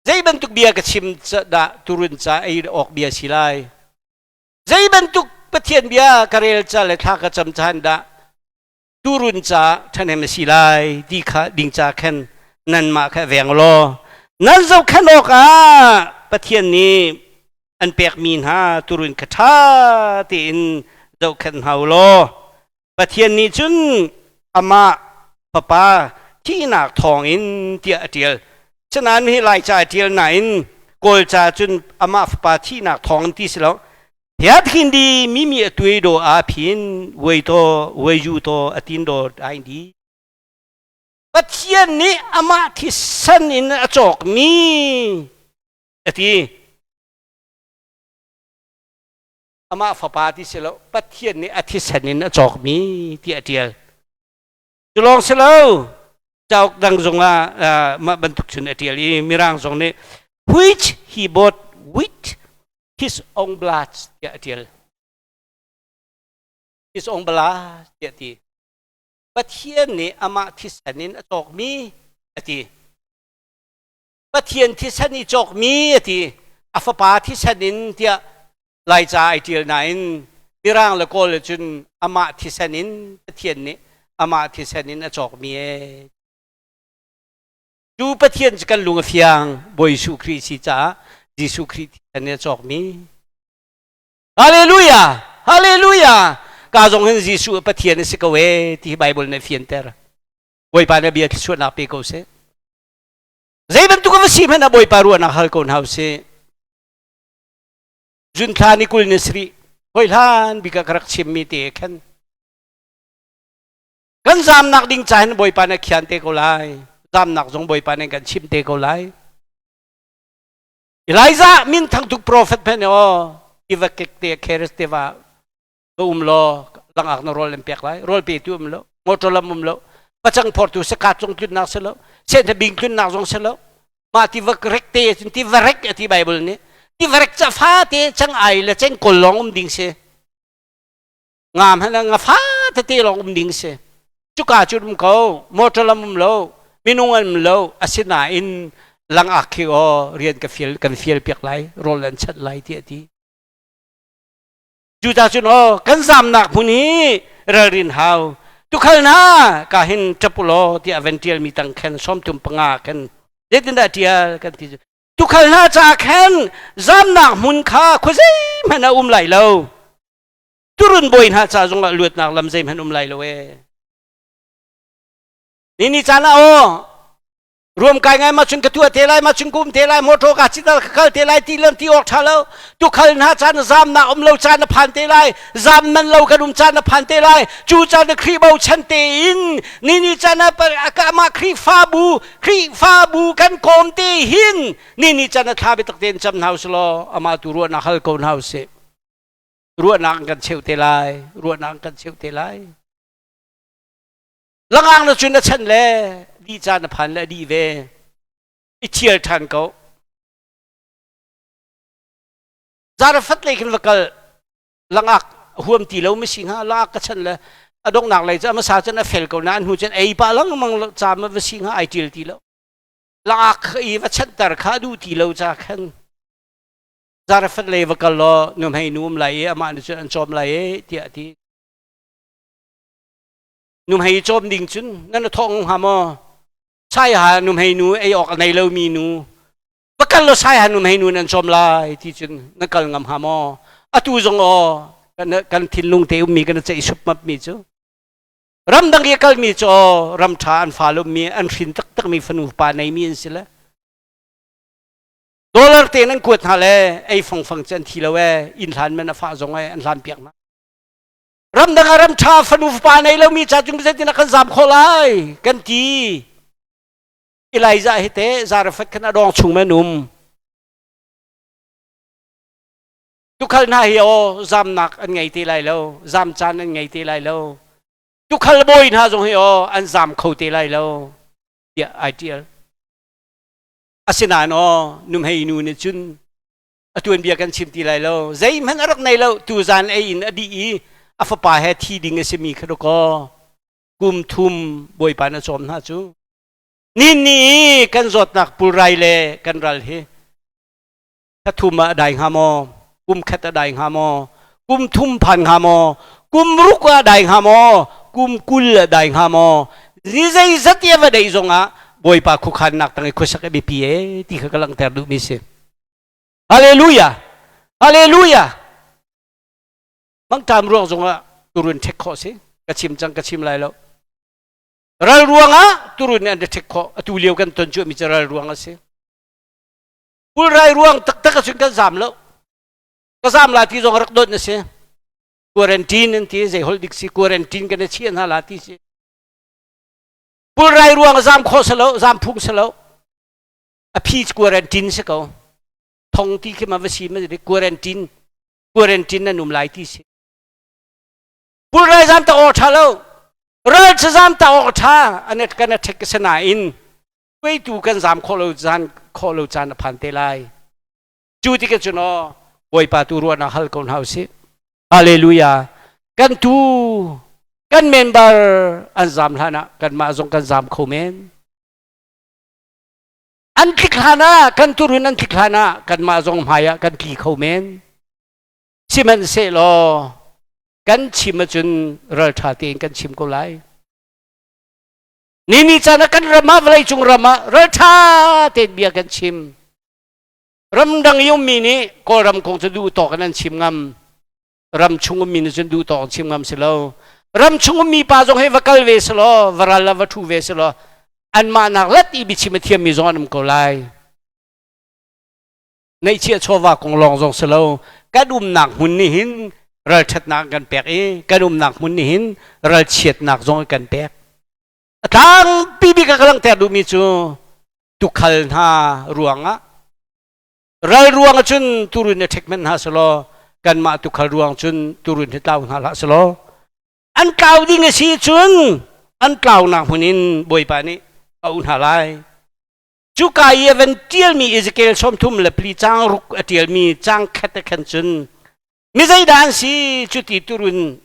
Zei bantuk bia ka chim dah turun ca ei awk bia si lai. Zei bantuk Pathian bia ka rel ca le thla ka cam caan dah tuurun ca ṭhahnem a si lai ti kha ding ca khan nanmah kha veng law nan zohkhenh awkah Pathian nih an pekmi hna tuurun kha ṭha tein zohkhenh hna u law Pathian nih cun amah fapa thihnak thawngin tiah a ṭial. Sinain hi Laica a ṭial nain Kawlca cun amah fapa thihnak thawngin ti si lo. Hiat hindi mimi atui do a phin wei to wei yu to atin do dai di. Pathian nih amah thisan in a cawkmi ati. Amah fapa ti si lo Pathian nih a thisan in a cawkmi ti a tial. Cu lawng si lo cauk dang zongah mah bantuk cun a tial i Mirang zong nih which he bought with his own blood tiah a ṭial. His own blood tiah a ti. Pathian nih amah thisen in a cawkmi a ti. Pathian thisen i cawkmi a ti. A fapa thisen in tiah Laica ai ṭial nain Mirang le Kawl le cun amah thisen in Pathian nih amah thisen in a cawkmi ee. Cu Pathian cu kan lung a fiang Bawi Jesuh Khrih si caah Jesuh Khrih thisen nih a cawkmi. Hallelujah! Hallelujah! Ka zong hin Jesuh Pathian a si ko ee ti hi Bible nih fianter. Bawipa nih bia thluachuahnak pe ko seh. Zei bantuk a va si hmanh ah Bawipa ruahnak hal ko hna usih. June thla ni 20 ni sarih hoi hlan bik ah ka rak chimmi te khan Kan zamnak ding ca hin Bawipa nih a khian te ko lai. Zamnak zong Bawipa nih kan chimh te ko lai. Elijah min thangtuk prophet hmanh aw tiva kek te Kharis tiva va um law langak na rawl an pek lai rawl petu um lo motor lam um lo pacang phortu saka cung tlunnak si lo sen bing tlunnak zong si lo mah tiva rek te cun tiva rek ati Bible nih tiva rek ca fa te chang ai le cheng kol lawng um ding si Nga hmanh ah nga fa tete lawng um ding si. Cuka cu um ko, motor lam um lo, minung an um lo, asinain langak khi aw rian ka fial kan fial piak lai, rawl an chanh lai ti a ti. Cuta cun aw kan zamnak hmun hi ralrin hau. Tukhal hna ka hin ṭap ulaw tiah van ṭialmi tang khan 35 khan zeitindah ṭial kan ti cu. Tukhal hna caah khan zamnak hmun kha khuazei hmanh a um lai lo. Turun bawi hna ca zongah luatnak lam zeihmanh um lai lo ee. Ni ni caan ah aw ruam kai ngai ma chun ka tuah te lai ma chun kum te lai motor ka chital ka kal te lai ti lam ti awk tha lo tu khal hna caan zam na um lo caan na phan te lai zam man lo kan um caan na phan te lai cu caan na Khrih bochan te in ni ni caan ah ama Khrihfabu Khrihfabu kan kawm te hin ni ni caan a thla biatak tein cam hna usih ama tu ruahnak hal ko hna usih Ruahnak an kan cheuh te lai ruahnak an kan cheuh te lai. Langang na cun a chan le dih caan a phan le a dih ve. I thial ṭhan ko. Zarafat lei khin va kal langak huam ti lo mi si hnga langak ka chan le a donghnak lei cu a hmasa cun a fel ko na an hnu cun ei pah lengmang ca ma va si hnga ai ṭil ti lo. Langak i va chanter kha a duh ti lo ca khan. Zarephath lei va kal law nuhmei nu um lai i amah nih cun an cawm lai e tiah a ti. Nuhmei cawm ding cun nan thawh hnga maw? Saiha nuhmei nu ei awk a nei lomi nu va kal law saiha nuhmei nu nan cawm lai ti cun na kal ngam hnga maw? Atu zong aw kan thinlung te ummi kan ceih supmap mi cu ramdang i a kalmi cu aw ram ṭha an fa lummi an hrin taktakmi fanu pa neimi an si le dollar te nan kuat hna le ei fongfang cu an thi lo e inn hlan man a fah zong e an hlan piak hna. Ramdang ah ram ṭha fanu fapa nei lomi ca cung zeitin ah kan zam khawh lai kan ti. Elijah hi te Zarephath khan a dawng chung men um tukhal hna hi aw zamnak an ngei te lai lo, zam caan an ngei te lai lo, tukhal bawi hna zong hi aw an zam kho te lai lo tiah ai ṭial. Asinain aw nuhmei nu nih cun a tuanbia kan chim ti lai lo, zeihmanh a rak nei lo, tuzan ei in a dih i a fapa he thi ding a simi kha dawkaw kum thum Bawipa na cawm hna cu. Nin ni i kan zawtnak pulrai le kan ral hi thla thum ah a dai hnga maw, kum khat a dai hnga maw, kum thum phan hnga maw, kum ruk ah dai hnga maw, kum 20 ah dai hnga maw, ni zeizat i a va deih zongah Bawipa khuakhannak tang i khuasak a biapi e ti kha ka langhter duhmi si. Hallelujah! Hallelujah! Mangṭam ruang zongah turun ṭhek khawh si. Ka chim cang, ka chim lai lo. Ral ruangah turun nih an ṭhek khawh. Atu lio kan ton cuahmi cu ral ruang a si. Pulrai ruang taktak ahcun kan zam lo. Ka zam la ti zong rak dawt na si. Quarantine an ti, zei holh dik si, quarantine kan i chiah hna la ti si. Pulrai ruang zam khawh si lo, zam phung si lo. A phi quarantine si ko. Thong ti khi ma va si ma quarantine, quarantine nan um lai ti si. Pulrai zam ta awk ṭha lo. Ral zam ta awk ṭha an kan a ṭhek si nain tu kan zam khawh lo caan khawh lo caan a phan te lai. Cu tikah cun aw Bawipa tu ruahnak hal ko hna usih. Hallelujah. Kan tu kan member an zam hlan ah kanmah zong kan zam kho men. An tlik hlan ah kan turun an tlik hlan ah kanmah zong hmai ah kan tli kho men. Sihmanhsehlaw kan chim ahcun ralṭha tein kan chim ko lai. Ni ni caan ah kan ram ah vawleicung ram ah ralṭha tein bia kan chim. Ramdang i ummi nih Kawlram kong cu duh tawk in an chim ngam. Ram chung ummi nih cun duh tawk in chim ngam si lo. Ram chung ummi pa zong hi va kal ve si law, va ral ah va ṭhu ve si law, anmah nak lat i biachim a thiammi zong an um ko lai. Neihchiah chawva kong lawng zong si lo, kan umnak hmun nih hin ralṭhatnak kan pek i kan umnak hmun nih hin ralchiatnak zong kan pek. A tlangpi bik a ka langhter duhmi cu tukhal hna ruangah ral ruangah cun turun i ṭhek hmanh hna selaw kanmah tukhal ruang cun turun hi tlau hna hlah selaw an tlau ding a si cun an tlaunak hmun in Bawipa nih a uh hna lai. Cuka i a van ṭialmi Ezekiel 34 caang ruk a ṭialmi caang khat a khan cun mi zeidah an si cuti turun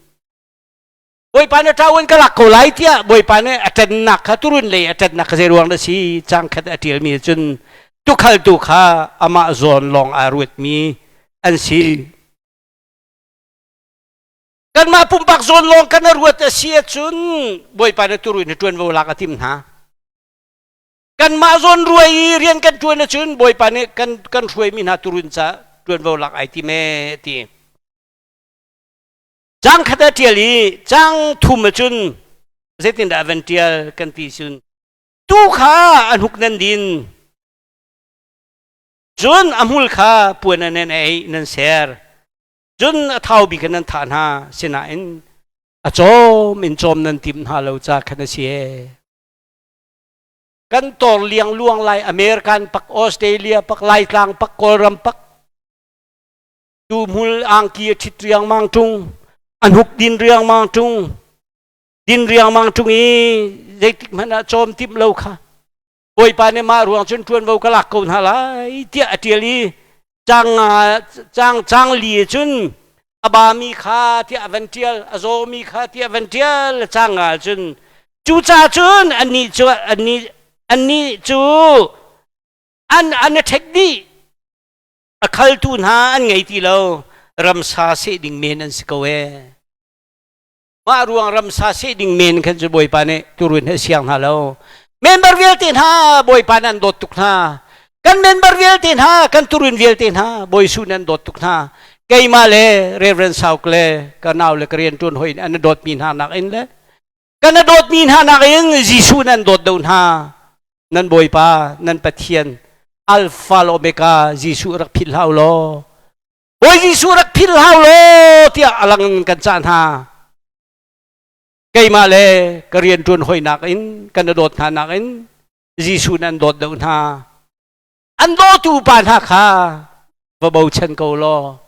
Bawipa nih ṭawan ka lak ko lai tiah Bawipa nih a ṭannak kha turun lei a ṭannak kha zei ruang dah si caang khat a ṭialmi cun tukhaltu kha amah zawn lawng aa ruatmi an si. Kanmah pumpak zawn lawng kan ruat a si ahcun Bawipa nih turun hi ṭuanvo lak a tim hna. Kanmah zawn ruai i rian kan ṭuan ahcun Bawipa nih kan kan hruaimi hna turun ca ṭuanvo lak ai tim ee ti. Caang khat a ṭial i caang thum ahcun zeitindah a van ṭial kan ti cun tu kha a hnuk nan din, cun a hmul kha puan ah nan ei nan ser, cun a thau bik in nan thah hna, sinain a cawm in cawm nan tim hna lo ca khan a si ee. Kan tor liang luang lai American pak Australia pak Laitlang pak Kawlram pak Tuhmul angki a ṭhit riangmang ṭung, a hnuk din riangmang ṭung, din riangmang ṭung i zeitik hmanh ah cawm timh lo kha Bawipa nih mah ruang cun ṭuanvo ka lak ko hna lai tiah a ṭial i caang nga caang caang li cun a bami kha tiah a van ṭial, a zawmi kha tiah a van ṭial. Caang nga cun cucaah cun annih cu annih annih cu an an i ṭhek dih. A khaltu hna an ngei ti lo. Ramsa seh ding men an si ko ee. Mah ruang ramsa seh ding men khan cu Bawipa nih turun he siang hna lo. Member vialte hna Bawipa nih an dawt tuk hna. Kan member vialte hna, kan turun vialte hna Bawi Su nih an dawt tuk hna. Keimah le Reverend Sauk le ka nau le ka rian ṭuan hoi an dawtmi hna nakin le kan a dawtmi hna nakin Jesuh nan dawt deuh hna. Nan Bawipa, nan Pathian, Alpha le Omega Jesuh rak philh hlah u law. Bawi Jesuh rak philh hlah u law tiah a lang in kan cah hna. Keimah le ka rian ṭuan hawinak in kan dawt hna nakin Jesuh nan dawt deuh hna. An dawtu pa hna kha va bochan ko law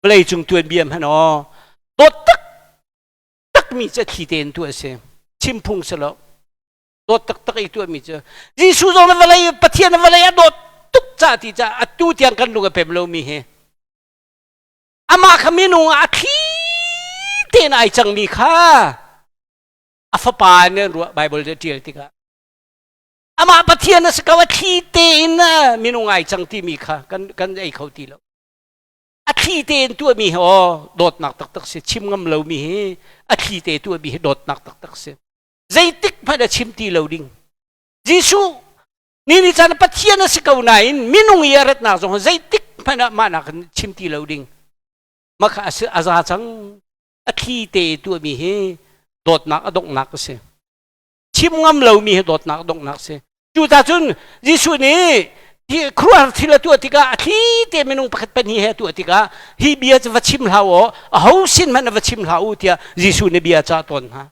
vawlei cung tuanbia hmanh aw dawt tak takmi cu thli tein tuah a si. Chim phung si lo. Dawt taktak i tuahmi cu Jesuh zong na vawlei Pathian na vawlei a dawt tuk ca ti ca atu tiang kan lung a pem lomi hi amah kha minung ah a thli tein ai cangmi kha a fapa nih an ruah. Bible nih a ṭial tikah amah Pathian a si ko, a thli tein minung ai cang timi kha kan ei kho ti lo. A thli tein tuahmi hi aw dawtnak taktak si. Chim ngam lomi hi a thli te tuahmi hi dawtnak taktak si. Zeitik hmanh a chim ti lo ding. Jesuh ni ni caan Pathian a si ko nain minung i a ratnak zong zeitik hmanh ah mah nak chim ti lo ding makha a si a za cang. A thli te tuahmi hi dawtnak a donghnak a si. Chim ngam lomi hi dawtnak a donghnak a si. Cu ta cun Jesuh nih khuaruahhar thil a tuah tikah, a thli te minung pakhat pahnih he a tuah tikah, hi bia cu va chim hlah u, aho sin hmanh va chim hlah u tiah Jesuh nih bia cah tawn hna.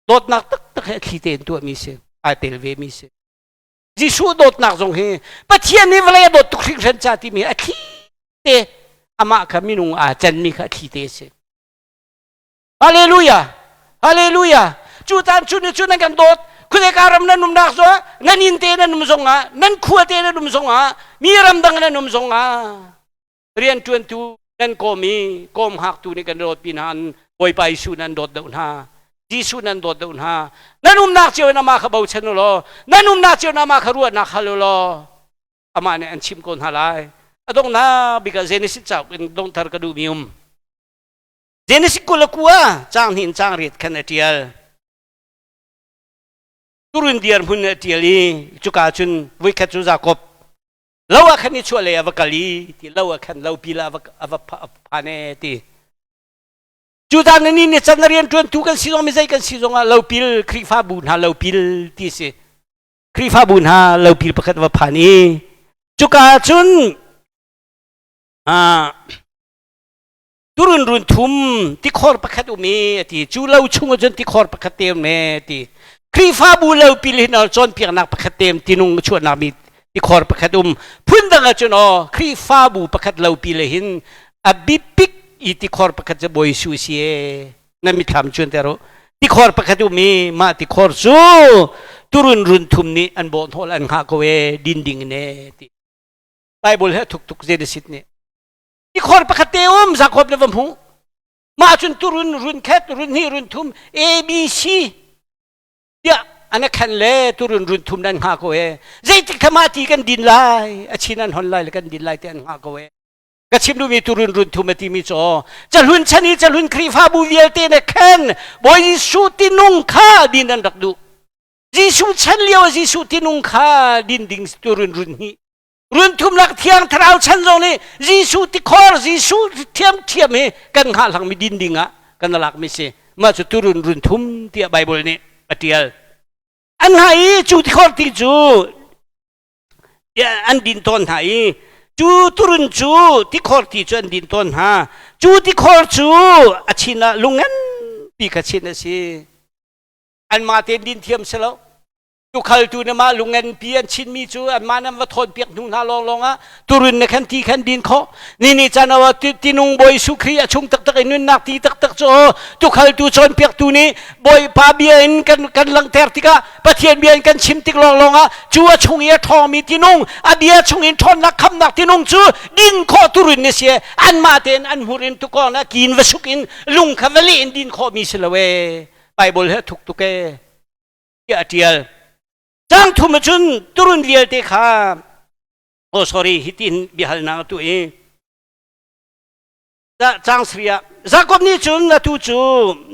Dawtnak taktak he a thli tein tuahmi si, ai tel ve mi si. Jesuh dawtnak zong hi Pathian nih vawlei a dawt tuk hringhran ca timi a thli te amah kha minung aa canmi kha a thli te a si. Hallelujah! Hallelujah! Cu caan cu ni cu nan kan dawt. Khuadeka ram nan umnak zongah, nan inn te nan um zongah, nan khua te nan um zongah, mi ramdang nan um zongah, rianṭuantu nan kawm i kawm hngaktu nih kan dawt pin han Bawipa Jesuh nan dawt deuh hna. Jesuh nan dawt deuh hna. Nan umnak cio in amah kha bochan u law, nan umnak cio in amah kha ruahnak hal u law, amah nih an chim ko hna lai. A donghnak bik ah Genesis cauk in donghter ka duhmi um. Genesis 29 caang hnih in caang riat khan a ṭial. Turun dirhmun a ṭial i cuka cun voikhat cu Jakob lo ah khan i chuah lei a va kal i ti lo ah khan lopil ah a va phan e ti. Cu dan ni ni can rian ṭuantu kan si zong mi zei kan si zong ah lopil Khrihfabu hna lopil ti si. Khrihfabu hna lopil pakhat va phan i cuka cun turun run thum tikhor pakhat um i ati. Cu lo chung ahcun tikhor pakhat te um e ti. Khrihfabu lo pil hin cawnpiaknak pakhat te tinung chuahnak mi tikhor pakhat um. Phundang ahcun aw Khrihfabu pakhat lo pil hin a bipik i tikhor pakhat cu Bawi Jesuh si e. Na mithlam cun ter u. Tikhor pakhat um i mah tikhor cu turun run thum nih an bawh hnawl an hngah ko e din ding in e ti. Bible he thuk tuk Genesis nih tikhor pakhat te um Jacob le va hmuh. Mah cun turun run khat run hnih run thum A B C tiah an khan le turun run thum nan hngah ko e. Zeitik thama ti kan din lai a chin an hon lai le kan din lai te an hngah ko e. Ka chim duhmi turun run thum a timi cu cahlun chan i cahlun Khrihfabu vialte ne khan Bawi Jesuh tinung kha din an rak duh. Jesuh chan lio Jesuh tinung kha din ding turun run hnih run thum lak Thiang Thlarau chan zong nih Jesuh tikhor Jesuh thiam thiam hi kan hngah hlangmi din ding ah kan lak mi si. Mah cu turun run thum tiah Bible nih a tial. An hngah i cu tikhor ti cu an din tawn hna i cu turun cu tikhor ti cu an din tawn hna. Cu tikhor cu a chin ah lung nganpi kha chin a si. Anmah tein din thiam si lo. Tukhaltu na mah lungnganpi an chinmi cu anmah nan va thawnpiak hnu hna lawnglawng ah turun na khan ti khan din khawh. Ni ni caan ah tinung Bawi Jesuh Khrih a chung taktak i nunnak ti taktak cu tukhaltu cawnpiaktu nih Bawipa bia in kan langhter tikah, Pathian bia in kan chim tik lawnglawng ah cu a chung i a ṭhawngmi tinung, a bia chung in ṭhawnnak khamnak tinung cu din khawh turun ni si. Anmah tein an hmur in tukawng na kin va suk in lung kha va leh in din khawhmi si lo e. Bible he thuk tuk e tiah a ṭial. Cang thum cun turun vialte kha. Oh sorry, hitin biahalnak tu i Caang sarih ah Jakob nih cun atu cu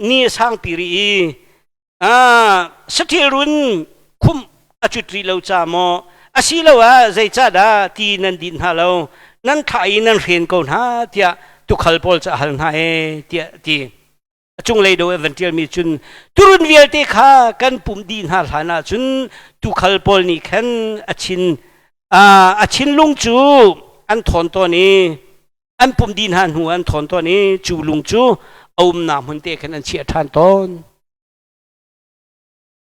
ni a sangpi rih i saṭil run khumh a cut rih lo ca maw asiloah zeicahdah ti nan dinh hna lo nan thlah i nan hren ko hna tiah tuukhal pawl cu a hal hna ee tiah a ti. A cunglei do i van ṭialmi cun turun vialte kha kan pumh dih hna hlan ah cun tuukhal pawl nih khan a chin a chinlung cu an thawn tawn i an pumh dih hna hnu an thawn tawn i cu lung cu a umnak hmun te khan an chiah ṭhan tawn.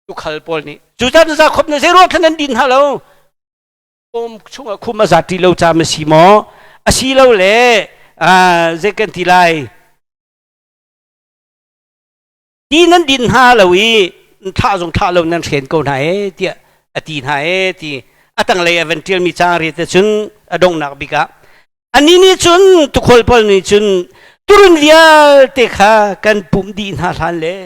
Tuukhal pawl nih cucaah Jakob nih zeiruang khan an din hna lo? Bawm chungah khum a zat ti lo caam a si maw? Asilole zei kan ti lai? Ti nan din hna lo i thlah zong thlah lo nan hren ko hna ee tiah a ti hna ee ti a tanglei a van ṭialmi caang riat cun a donghnak bik ah anih nih cun tukhol pawl nih cun turun vialte kha kan pumh dih hna hlan le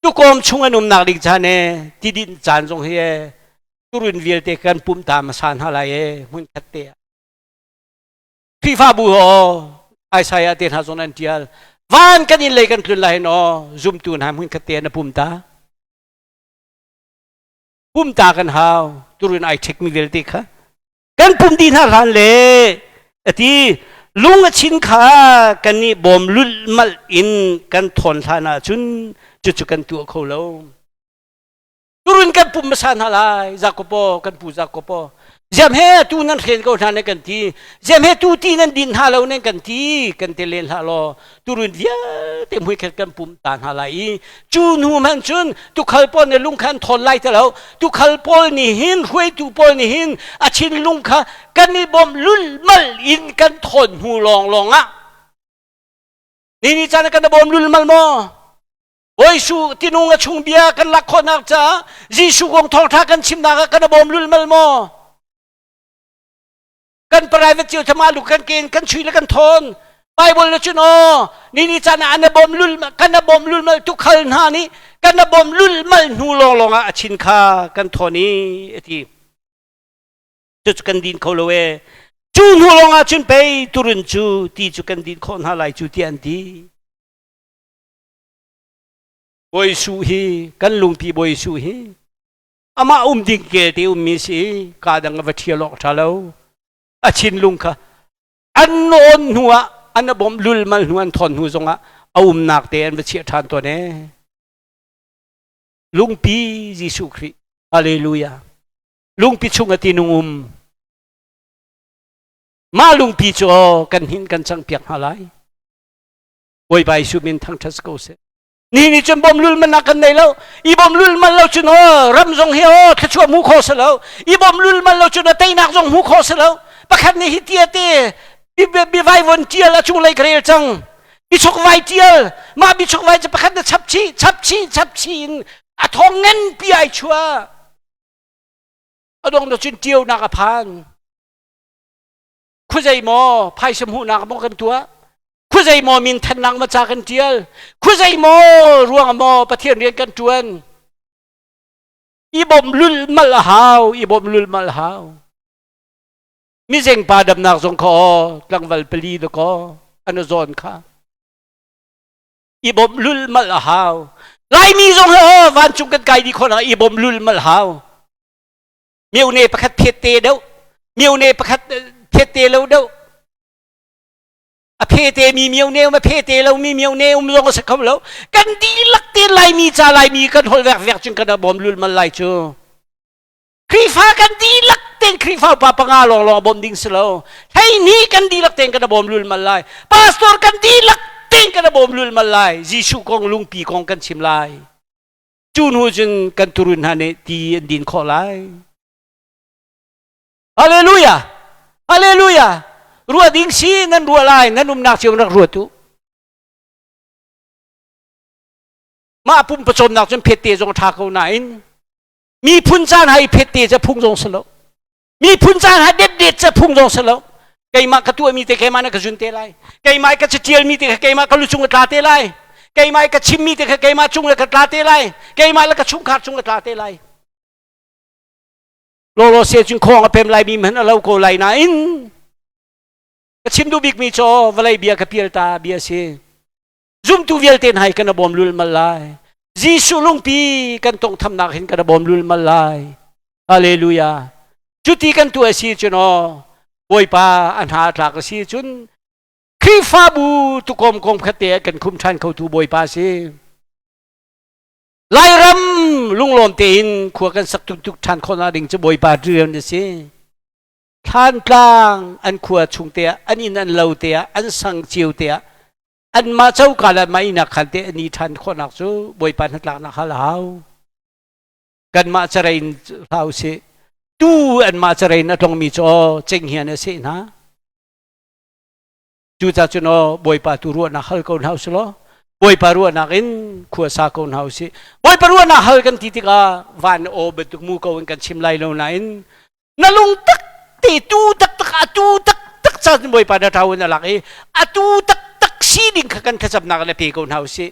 tukawm chung an umnak ding caan ee ti din caan zong hi ee turun vialte kan pumh ta hmasa hna lai ee hmun khat te ah Khrihfabu aw Isaiah te hna zong an ṭial. Van kan inn lei kan tlun lai hin aw zumtu hna hmun khat te na pum ta. Pum ta kan hau turun ai ṭhek mi vialte kha. Kan pum dih hna hlan le ati lung a chin kha kan nih bawm lulhmalh in kan thawn hlan ahcun cucu kan tuah kho lo. Turun kan pum hmasa hna lai Jakob aw kan pu Jakob aw ziam he tu nan hren ko hna nan kan ti ziam he tu ti nan din hna lo nan kan ti kan te len hlah law turun vialte mui khat kan pum ta hna lai i cu hnu hmanh cun tukhal pawl nih lung kha an thawn lai ti lo tukhal pawl nih hin hruaitu pawl nih hin a thinlung kha kan i bawmh lulmal in kan thawn hnu lawnglawng ah ni ni caan kan bawm lulmal maw Bawi Jesuh tinung a chung bia kan lak khawhnak caah Jesuh kong thawngṭha kan chimnak ah kan bawm lulmal maw? Kan private cio thama lu kan ken kan chui le kan thawn. Bible na cun aw ni ni caan ah an bawm lul kan bawm lulmal tukhal hna nih kan bawm lulmal hnu lawnglawng ah a chin kha kan thawn i a ti. Cucu kan din kho lo ee. Cu hnu lawng ah cun pei turun cu ti cu kan din khawh hna lai cu tiah an ti. Bawi Jesuh hi kan lungpi Bawi Jesuh hi amah um ding kel te ummi si ka dang a va ṭhial awk ṭha lo a thinlung kha an nawn hnu ah an a bawmh lulmal hnu an thawn hnu zongah a umnak te an va chiah ṭhan tawn ee lungpi Jesuh Khrih hallelujah lungpi chung a tinung um mah lungpi cu kan hin kan cang piak hna lai Bawipa Jesuh min thangṭhat ko seh. Ni nih cun bawm lul man kan nei lo. I bawm lul man lo cun aw ram zong hi aw thluachuah hmu kho si lo. I bawm lul man lo cun teinak zong hmu kho si lo. Pakhat nih hi tia te bivai von tial a cunglei ka rel cang. Bichok vai tial mah bichok vai cu pakhat na chap chih chap chih chap chih in a thong ngan pi ai chua. A dong na cun ṭionak a phan. Khuazei maw phaisa hmuhnak maw kan tuah? Khuazei maw min thannak maw ca kan ṭial? Khuazei maw ruang maw Pathian rian kan ṭuan? I bawmh lulmal a hau, i bawmh lulmal a hau. Mizeng pa damnak zong kha aw, tlangval pali da kaw, an zawn kha. I bawmh lulmal a hau. Laimi zong he aw, vancung kan kai dih khawh i bawmh lulmal hau. Myone pakhat phet te deuh myone pakhat phet te lo deuh a phe te mi myone um a phe te lo mi myone um zong a si kho lo kan dihlak te laimi ca laimi kan hol vek vek cun kan bawm lul mal lai cu Khrihfa kan dihlak ten Khrihfa upa panga lawng lawng bawm ding si lo hei ni kan dihlak ten kan bawm lul mal lai pastor kan dihlak ten kan bawm lul mal lai Jesuh kong lungpi kong kan chim lai Cu hnu cun kan turun hna nih ti an din khawh lai. Hallelujah! Hallelujah! Ruah ding si nan ruah lai, nan umnak cio rak ruat u. Mah pum pawcawmnak cun phette zong a ṭha ko nain miphun caan hai phette ca phung zong si lo. Miphun caan ha detdet ca phung zong si lo. Keimah ka tuahmi te keimah na ka zun te lai. Keimah ka catialmi te kha keimah ka lu cung a tla te lai. Keimah ka chimmi te kha keimah cung le ka tla te lai. Keimah le ka chungkhar cung a tla te lai. Lawlaw se cun khawng a pem laimi hmanh a lo ko lai nain ka chim duh bikmi cu vawlei bia ka pial ta bia si. Zumtu vialte hna hi kan bawm lulmal lai. Jesuh lungpi kan tongthamnak hin kan bawm lulmal lai. Hallelujah. Cuti kan tuah si cun aw Bawipa a hna tlak a si cun Khrihfabu tukom kom khatte ah kan khum ṭhan khotu Bawipa si. Lairam lunglawm tein khua kan sak tuk tuk ṭhan khawhnak ding cu Bawipa rian a si. Thlantlang an khua chung te ah, an inn an lo te ah, an sang cio te ah, anmah coka le mah inn ah khan te an i ṭhan khawhnak cu Bawipa hnatlaknak hal a hau. Kanmah carei in hlah usih. Tu anmah carei in a tlongmi cu aw cenghngia a seh hna. Cucaah cun aw Bawipa tu ruahnak hal ko hna usih law Bawipa ruahnak in khua sa ko hna usih. Bawipa ruahnak hal kan ti tikah van aw bantuk mu ko in kan chim lai lo nain na lung tak te tu taktak atu taktak caan Bawipa na ṭau in a lak i atu taktak sining kha kan thlacamnak le pe ko hna usih.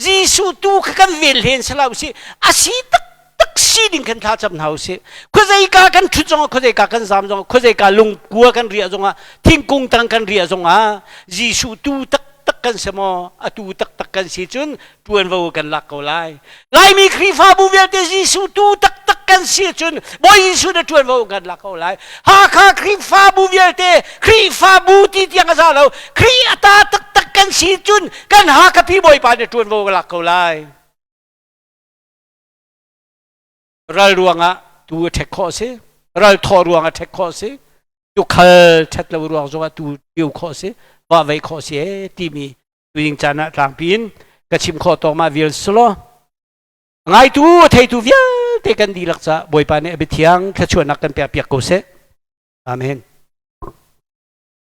Jesuh tu kha kan vel hlen sala usih a si taktak sining kan thla cam hna usih. Khuazeika kan ṭhut zongah, khuazeika kan zam zongah, khuazeika lungkua kan riah zongah, thingkung tang kan riah zongah, Jesuh tu taktak kan si maw, atu taktak kan si cun ṭuanvo kan lak ko lai. Laimi Khrihfabu vialte Jesuh tu taktak kan si cun Bawi Jesuh na ṭuanvo kan lak ko lai. Hakha Khrihfabu vialte Khrihfabu ti tiang a za lo. Khrih a ta taktak kan si cun kan Hakha pi Bawipa na ṭuanvo ka lak ko lai. Ral ruangah tu a ṭhek khawh si. Ral thawh ruangah ṭhek khawh si. Tukhal ṭhat lo ruang zongah tu ṭio khawh si. Vah vei khawh si ee timi tuing caan ah tlangpi in ka chim khawh tawk ma vial sulaw ngaitu theitu vialte kan dihlak ca Bawipa nih a biathiang thluachuahnak kan pek piak ko seh. Amen.